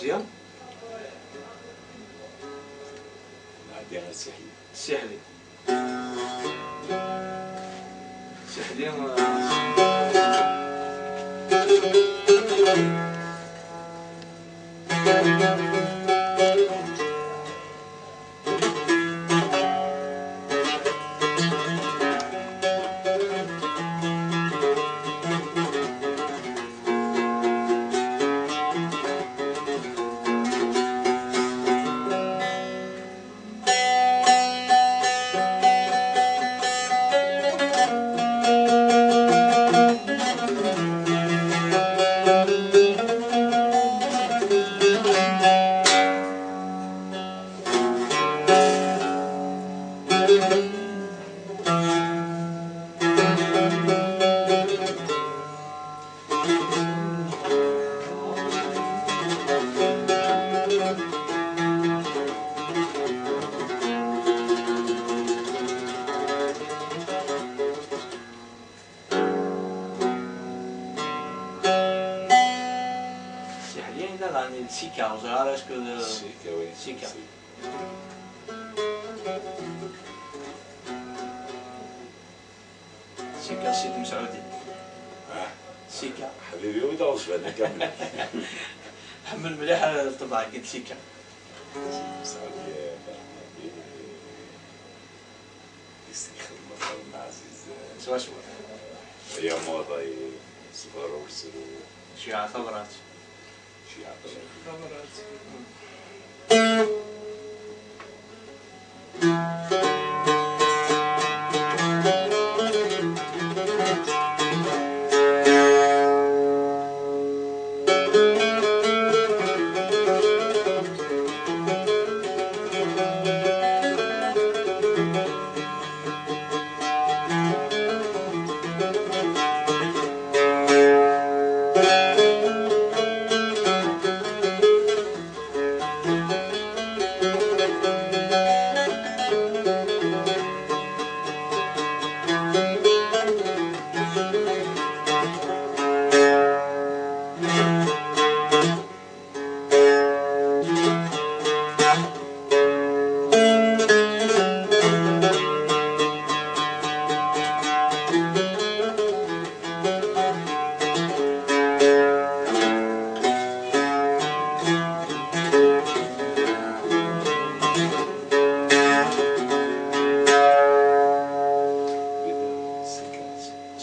Meẓyan. Nɛeddi ɣer Siḥli. Siḥli. Siḥli, euh, Siḥli, yella daɣen d Sika, ur ẓriɣ ara est-ce que d Sika, oui. Sika. Sika. Sika Sidi Mesɛudi. Ah. Sika. Ḥbibi, wi d aɣezfan akka mliḥ. Ḥemmel mliḥ ṭṭbeɛ-agi n Sika. Sidi Mesɛudi, eh, Bernabi, eh, yesnexdem aṭṭan n Ɛziz, eh, swaswa. Eh, ya Muḍi, Ṣber Usru. Cwiɛa tabrat.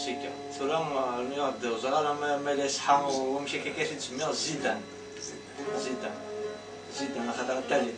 Sika. Tura, ma, rniɣ-d, ur ẓriɣ ara ma, ma la iṣeḥḥa wamek akka i t-id-semmiɣ, Zidane. Zidane. Zidane, axaṭer ad tali.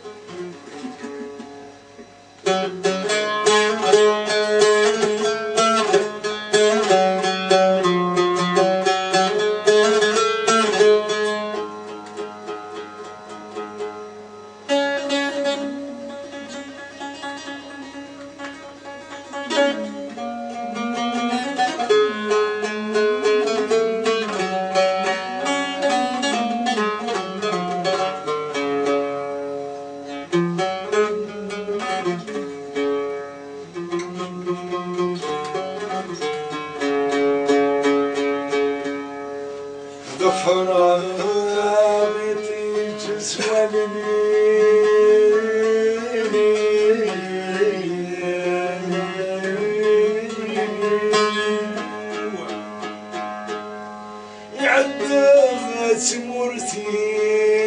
Ḍefreɣ-it s wallen-iw. Iɛedda tmurt-iw.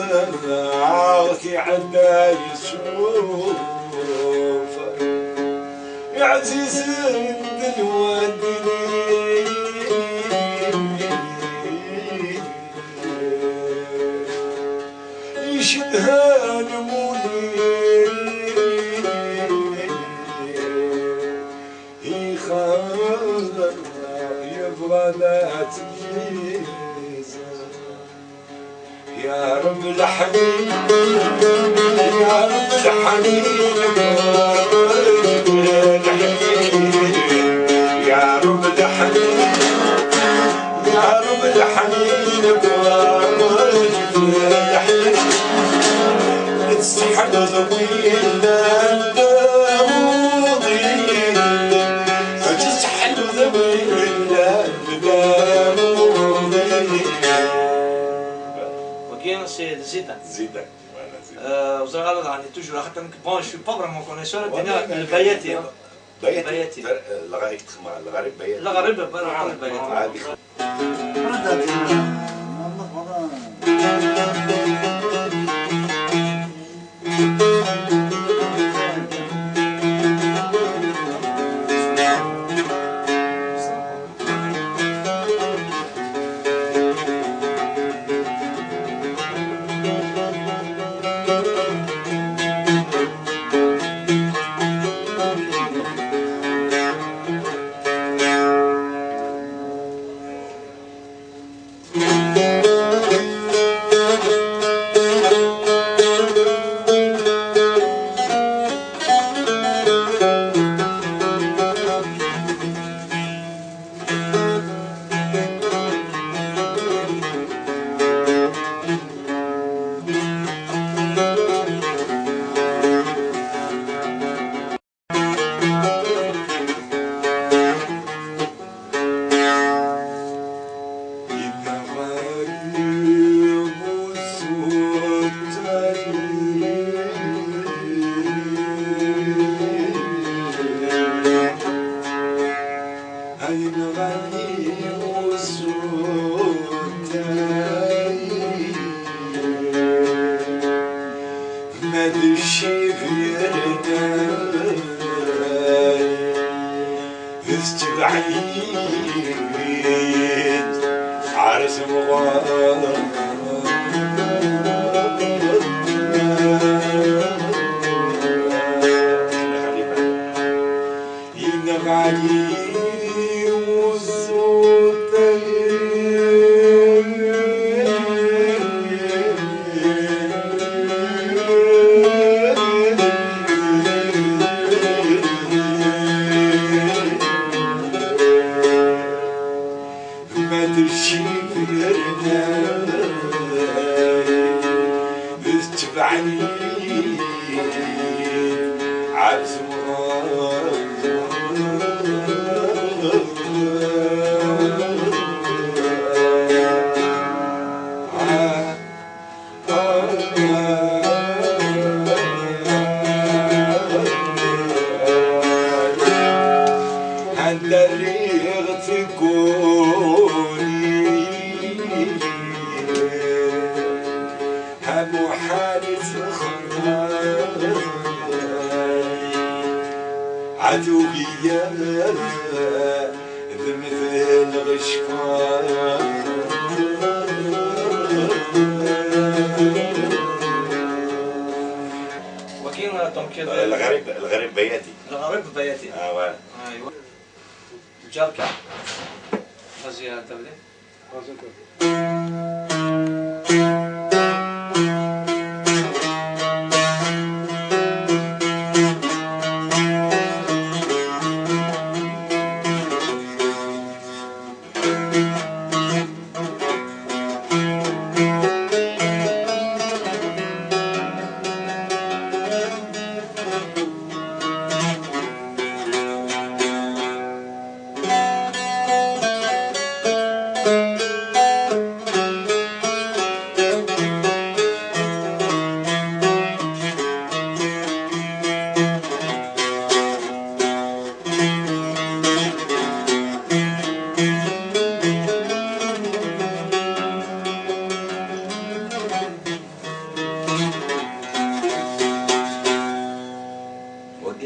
Walaɣ-t iɛedda yesuf, iɛzizen d lwadni. Icedha lmuli, ixeṛ yebɣa la tmiza. يا رب الحنين، يا رب الحنين، يا رب الحنين، يا رب الحنين، تستحق ضوي الليل. C'est Zidane. Zidane. Voilà, Zidane. Euh, vous avez toujours, bon, je suis pas vraiment connaisseur, mais le Bayati, hein. Bayati. Bayati. Lɣarib, lɣarib Bayati. Lɣarib, lɣarib Bayati. Ma d ccib yernan, tettbeɛ-iyi-d ar temɣer. Yenɣa-yi uẓuṭ. Ma d ccib yernan, tettbeɛ-iyi-d ar temɣer. Anda rriɣ tguri, ha muḥal i tt-nxedmeɣ. Ɛad ugiya d mtel ɣecfa. Wagi, donc, euh, Lɣarib, Lɣarib Bayati. Lɣarib Bayati. Ah, ouais. Aywa. Lǧerka. Vas-y, euh, Tabli. Wagi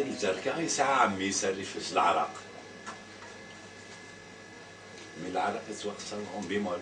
n Lǧerka yesɛa ɛemmi-s rrif s leɛraq. Mi leɛraq yettwaxṣer en bémol.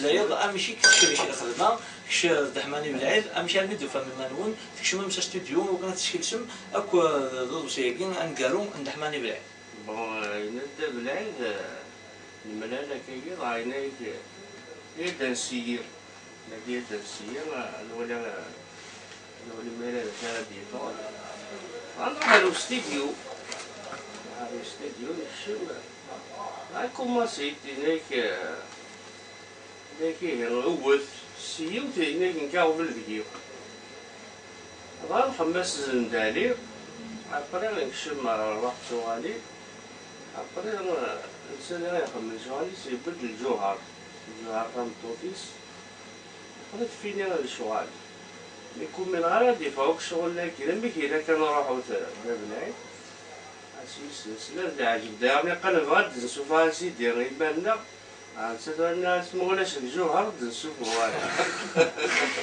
d-temmeslayeḍ amek i k-tecrek lxedma, kečč d Ḥmani Belɛid, amek armi d-tufam iman-nwen, tkecmem s astudyu, wakken ad teskelsem akk, eh, d uḍebsi-agi aneggaru n Ḥmani Belɛid. Bon, eh, yenna-d Dda Belɛid, eh, nemlal akkagi, dɣa yenna-yak, eh, ad d-nseyyir. Nadi ad d-nseyyir, eh, ad nwali, eh, ad nwali ma yella d acu ara d-yeffɣen. Dɣa nruḥ ar ustidyu. Nruḥ ar ustidyu, nekcem, eh, dɣa nkumaṣi-d, yenna-yak, eh, Dagi, wwet, s yiwet, yenna-k nekk aɣbel deg-i. Dɣa nxemmem-as zendali, après nekcem ɣer rrwaḥ d tuɣalin, après, eh, netta diɣ ixemmem lecɣal-is, yewwi-d lǧuher, lǧuher tameṭṭut-is, après tfini lecɣal. Mi kumineɣ ara ad d-iffeɣ akk ccɣel-agi, amek yella kan ruḥut d abelɛid, as yis-s, nesla d leɛǧeb, daɣen iqqan nebɣa ad d-nessufeɣ asidi iman-nneɣ, Netta tura nniɣ-as ma ulac deg Ǧuher, d nsuffeɣ wara.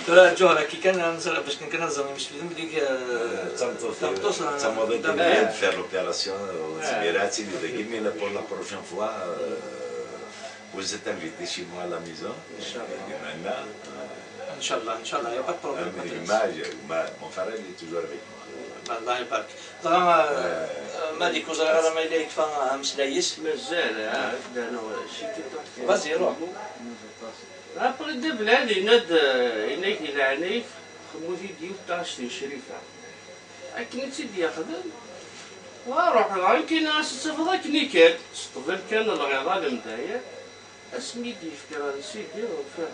Tura Ǧuher akka kan, ad nẓer, bac kan ad ẓren imesfiden belli, eh, d tameṭṭut tameṭṭut, d tamaḍit eh, n Lyon, faire l'opération, ur nezmir ara ad tili dagi, mais là, pour la prochaine fois, euh, vous êtes invité chez moi à la maison. Dima. Inchallah, inchallah, y a pas de problème. Même ma, ma, mon frère, il est toujours avec moi. Allah ibarak. Dɣa, eh, Malik, ur ẓriɣ ara ma yella yekfa ameslay-is. Mazal, ah, d-, d-, cikin. Vas-y, ruḥ. Après, Dda Belɛid yenna-d, eh, yenna-k di leɛnaya-k, xemmut-id yiwet taɣect n Crifa. Akken i tt-id-yexdem, wa ruḥ, dɣa nekkini as-tt-tafeḍ akken ikad, s ṭṭbel kan lɣiḍa lemdayer, asmi i d-yefka Sidi, ufiɣ,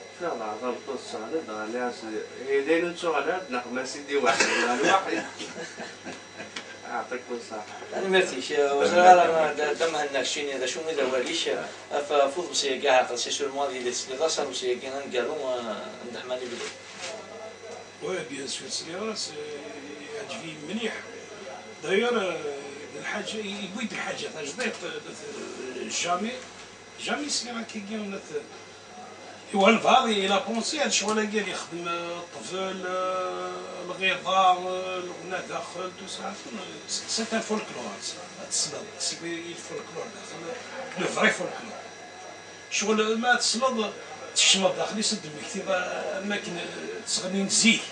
ufiɣ leɛḍam taḍsa, dɣa nniɣ-as, eh, d ayen ur nettuɣal ara, d-neqma Sidi weḥd-neɣ lwaḥid. Aɛṭik-wen ṣṣeḥḥa. Tanemmirt-ik, eh, ur ẓriɣ ara d, d Mhenna keččini, d acu i d awal-ik, eh, ɣef, ɣef uḍebsi-agi, ɛaqel, c'est seulement ad yili tesliḍ-as aḍebsi-agi aneggaru, eh, n Dda Ḥmani Belɛid. Oui, bien sûr, sliɣ-as, eh, yeɛǧeb-iyi mliḥ. D'ailleurs, eh, d lḥaǧa, yewwi-d lḥaǧa tajdiṭ, eh, jamais, jamais sliɣ akkagi, eh, i walbeɛḍ il a pensé ad ccɣel-agi ad yexdem, eh, ṭṭbel, eh, lɣiḍa, eh, lɣenna daxel, tout ça. C'est un folklore, ça. Ad tesleḍ, c'est le folklore daxel, le vrai folklore. Ccɣel ma tesleḍ, tkecmeḍ daxel-is ad d-temmektiḍ am wakken ttɣennin zik,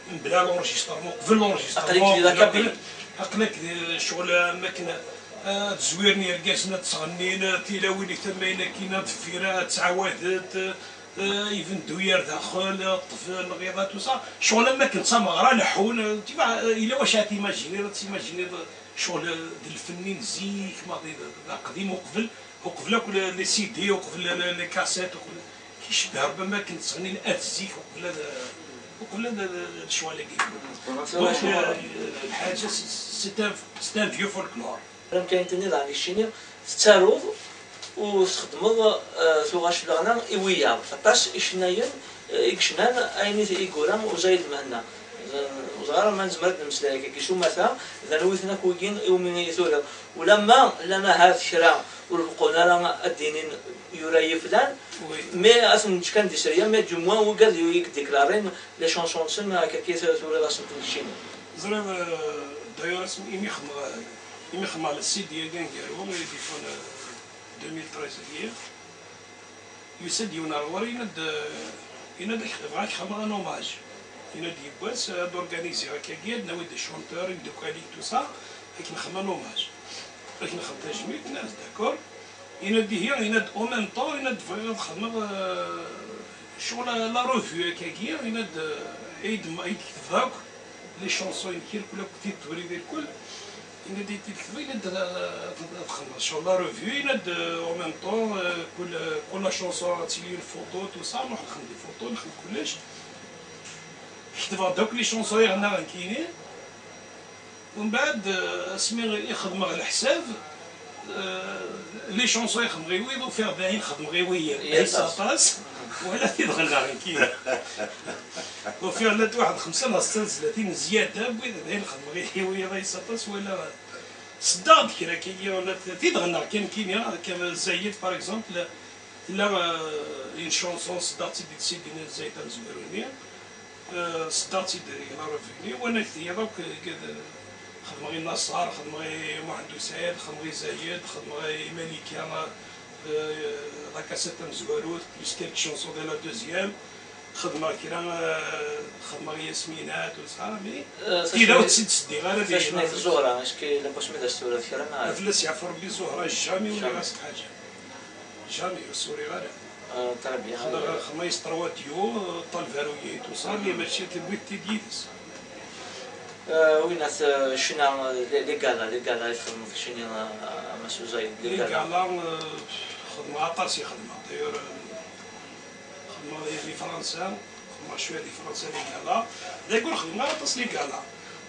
mebla l'enregistrement, qbel l'enregistrement. Aql-ik di la cabine. Aql-ak di ccɣel am wakken, ah, ad zwiren yergazen ad ttɣennin, tilawin i tama-in akkin ad deffir ad ttɛawadent, ah, ibenduyer daxel, ṭṭbel, lɣiḍa, tout ça. Ccɣel am wakken d tameɣra, leḥḥun, tu vois, yella wacu ad timajiniḍ, ad timajiniḍ ccɣel d lfenni n zik, maḍi d, d aqdim uqbel. Uqbel akk les C D, uqbel les cassettes, uqbel kicebbeɛ Rebbi am wakken ttɣennin at zik, uqbel ad, uqbel ad, ad ccɣel-agi. Donc, euh, lḥaǧa, c'est un, c'est un vieux folklore. Am kan tenniḍ ɛni keččini tettaruḍ u txeddmeḍ, eh, tuɣac leɣna i wiyaḍ. Aṭas icennayen, eh, i yecnan ayen i t-, i yura Uzayed Mhenna. Ur ẓriɣ ara ma nezmer ad nemmeslay akkagi s umata, d anwi-ten akk wigi iwumi i turiḍ. Ulamma llan ahat kra ur beqqun ara ad d-inin yura-yi flan, Oui. Mais ad ten-neǧǧ kan di sraya, mais du moins wigad i yeddiklarin les chansons-nsen, akkagi turiḍ-asen-ten keččini. Ẓriɣ, euh, d'ailleurs, asmi, imi xedmeɣ, imi xedmeɣ le C D-agi aneggaru, i d-yeffɣen, euh, deux mille treize-agi, yusa-d yiwen ar ɣur-i, yenna-d, euh, yenna-d, bɣiɣ ad k-xedmeɣ un hommage. Yenna-d yiwwas, euh, ad organiser akkagi, ad nawi des chanteurs, imeddukal-ik, tout ça, ad k-nexdem un hommage. Ad k-nexdem tajmilt, nniɣ-as d'accord. Yenna-d ihi, yenna-d en même temps, yenna-d bɣiɣ ad xedmeɣ, euh, ccɣel la revue akkagi, yenna-d, euh, i d-, i d-ketbeɣ akk les chansons-inek irkul akk, tidet turid irkul. Yenna-d i d-ketbeɣ, yenna-d, euh, ad xedmeɣ ccɣel la revue, yenna-d, euh, en même temps, euh, kul, kul la chanson ad tili une photo, tout ça, nruḥ nxedem des photos, nxedem kullec. Ketbeɣ-d akk les chansons i ɣennaɣ nekkini. Umbeɛd, euh, asmi i xedmeɣ leḥsab, euh, les chansons i xedmeɣ i wiyaḍ, ufiɣ dayen xedmeɣ i wiyaḍ. Yes. Aṭas, wala tid ɣennaɣ nekkini. Ufiɣ llant waḥed xemsa neɣ setta n tezlatin zzyada n wid dayen xedmeɣ i wiyaḍ, aṭas, wala seddaɣ-d kra kagi, wala tid ɣennaɣ kan nekkini, akka Zayed, par exemple, tella, euh, une chanson seddaɣ-tt-id di Sidi Zayed amezwaru-nni. Euh, seddaɣ-tt-id di la revue-nni, wanag tiyaḍ akk, euh, xedmeɣ i Naṣer, xedmeɣ i Muḥend Usaɛid, xedmeɣ i Zayed, xedmeɣ i Malika, euh, la cassette tamezwarut, plus quelques chansons de la deuxième, xedmeɣ kra, euh, xedmeɣ i Yasmina, tout ça, mais Euh, tida ur tt-id-seddiɣ ara di Tacmit Zuhra, est-ce que la possibilité de se faire un Fell-as yeɛfu Rebbi, Zuhra jamais uriɣ-as ḥaǧa. Jamais, ur s-uriɣ ara. Euh, très bien. Xedmeɣ, xedmeɣ-as trois duos, Ṭaleb Aruyi, tout ça, mais mačči tewwit-t-id yid-s. Euh, winat, euh, ccna, euh, les, les galas, les galas i txedmeḍ keččini, euh, a Mass Uzayed, les Les galas. galas, euh, xedmeɣ aṭas i xedmeɣ. D'ailleurs, euh, xedmeɣ di, di Fransa, xedmeɣ cwiya di Fransa les galas. D'ailleurs, xedmeɣ aṭas les galas.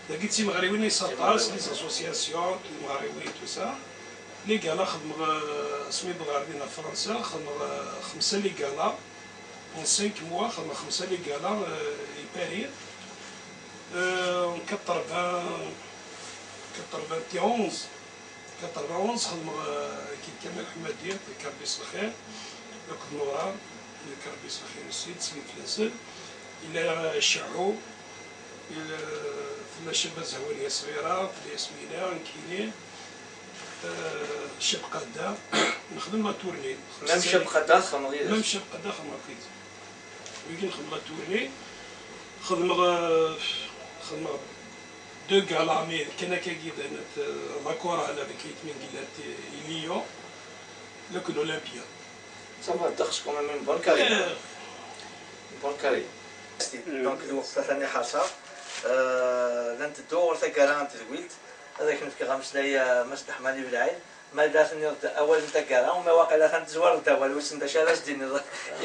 Dagi d timeɣriwin i s aṭas, les associations, timeɣriwin, tout ça. Les galas xedmeɣ, euh, asmi wwḍeɣ ɣer din ɣer Fransa, xedmeɣ, euh, xemsa les galas. En cinq mois, xedmeɣ xemsa les galas, euh, i Paris. Euh, en quatre-vingts, quatre-vingt-onze, Quatre-vingt-onze xedmeɣ, eh, akked Kamal Ḥmadi, Karbis Lxir, akked Nura, Karbis Lxir aussi, d Slim Flazel. Yella, eh, Ceɛu, yella, tella Caba Zehwaniya Ṣɣira, tella Yasmina, nekkini, eh, Cab Qada. Nexdem la tournée. Même Cab Qada txedmeḍ yid-s? Même Cab Qada xedmeɣ akked. Wigi nxedmeɣ la tournée. Xedmeɣ, eh, xedmeɣ deux galas, mais kan akka-agi d, eh, la chorale avec Kate Mingilat, eh, Lyon, la Olympia. Ça va, ddeqs quand même une bonne carrière. Eh. Une bonne carrière. Donc, lweqt atan iḥaṣer. Eh, la nteddu ɣer taggara n tedwilt. Ad ak-nefkeɣ ameslay, eh, Mass Deḥman Ibelɛid. Ma yella tenniḍ-d awal n taggara, uma waqila atan tezwareḍ-d awal, wissen d acu ara s-d-tiniḍ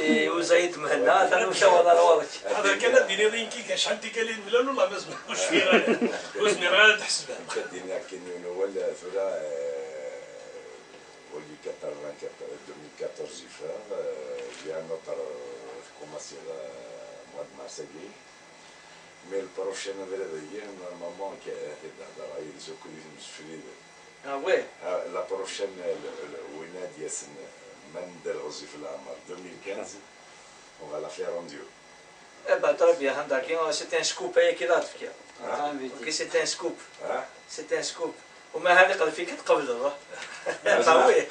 i Uzayed Mhenna, atan ur cawaḍ ara ɣur-k. Hada kan ad d-tiniḍ i nekk acḥal tikkal i nemlal, wallah ma zm-, ur cfiɣ ara. Ur zmireɣ ara ad d-ḥesbeɣ. Nekk ad d-iniɣ kan yiwen wawal, tura, eh, wagi quatre-vingt-quatre, deux mille quatorze yeffeɣ, eh, j'ai un autre, eh, commencé, eh, mois de mars-agi. Mais le prochain abrid-agi, normalement, k-, ad d-hedreɣ yid-s akk d imsefliden. Ah ouais. Ah, la prochaine, le, le, win ad d-yasen, ma nedder ɣezzif leɛmer, deux mille quinze, on va la faire en duo. Eh ben, très bien, hein, dagi, c'est un scoop, ayagi la tefkiḍ. Hein? Ok, c'est un scoop. Hein? C'est un scoop. Uma hal iqdef-ik ad tqebleḍ, hein? Bah oui.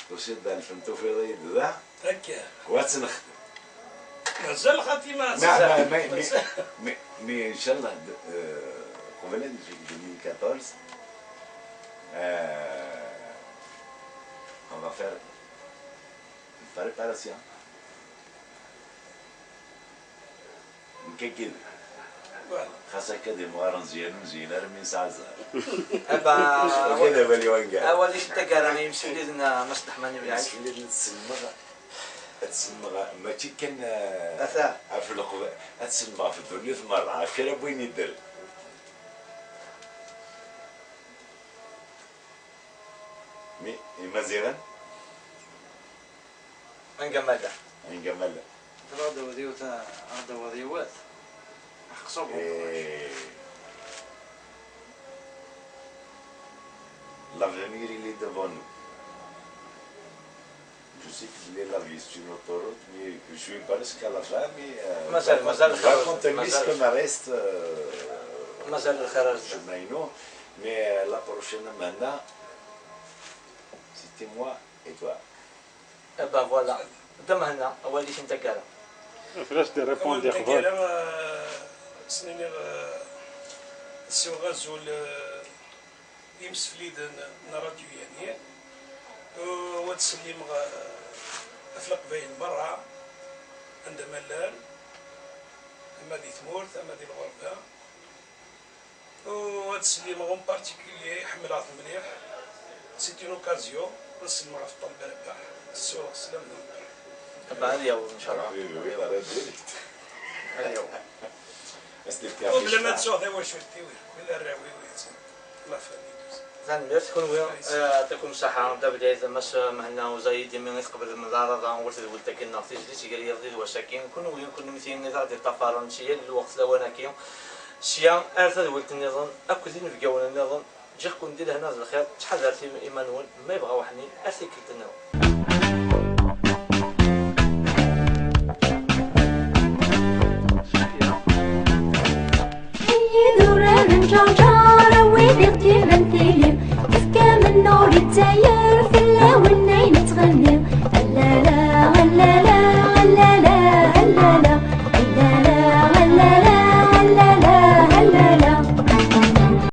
Tusiḍ-d alef n tufiḍ-iyi-d da. Akka. Wa ad tt-nexdem. Mazal xatima. Mais, mais, mais, mais, mais, mais, inchallah, de, euh, qbel ad nfik deux mille quatorze, euh, on va faire une préparation. Nekk akked. Xas akka d imɣaren zyan ur zyin ara mi nesɛa zzher. Aba, akka d awal i wangal. Awal-ik n taggara i yimsefliden, a Mass Deḥman Ibelɛid. Imsefliden ad semmeɣ, ad semmeɣ, mačči kan, eh, ɣef leqbayel, ad semmeɣ ɣef ddunit merra, ɣef kra n win idder. Mi, Imaziɣen? Anga ma llan. Anga ma llan. Tebɣa ad d-tawiḍ yiwet, ad d-tawiḍ yiwet. Ḥeqq ṣubbu. Eh, l'avenir, il est devant nous. Je sais que la vie, c'est une autoroute, mais je suis presque à la fin, mais, euh, mazal, mazal, je vais continuer ce que me reste, euh, mazal lxir ar zdat. Chemin, mais, euh, la prochaine, maintenant, c'était moi et toi. Eh ben voilà. Dda Mhenna, awal-ik n taggara. Fell-as d-irripundi qbel. Awal n taggara, eh, s-niniɣ, eh, siweɣ azul, eh, imsefliden n Radio Yanni. U ad ttsellimeɣ, eh, ɣef Leqbayel merra, anda ma llan, ama di tmurt, ama di lɣerba. U ad ttsellimeɣ en particulier, ḥemmleɣ-t mliḥ. C'est une occasion, ad sellmeɣ ɣef Ṭṭaleb Rabaḥ, ssiwḍeɣ sslam d nnfeɛ. Aba ad yaweḍ, ncallah. Ad yaweḍ. Ad yaweḍ. Ad s-d-fkeɣ. U bla ma ttuɣ tawacult-iw, irkel arraw-iw, yettun. La famille. Tanemmirt, kunwi, eh, yeɛṭikum ṣṣeḥḥa, d abrid, Mass Mhenna Uzayed, imi i tqeblem leɛraḍa n tedwilt-agi-nneɣ, tizlit gar yiḍ d wass-agi. Kunwi, kunemti i aɣ-d-iṭṭafaren si yal lweqt lawan-agi, sya ar tadwilt nniḍen akked inebgawen nniḍen, ǧǧiɣ-ken di lehna d lxir, ttḥadaret im-, iman-nwen, ma yebɣa weḥnin, ar tikkelt nniḍen. Ay idurar n Ǧerǧer, a wid i ɣ-d-yefkan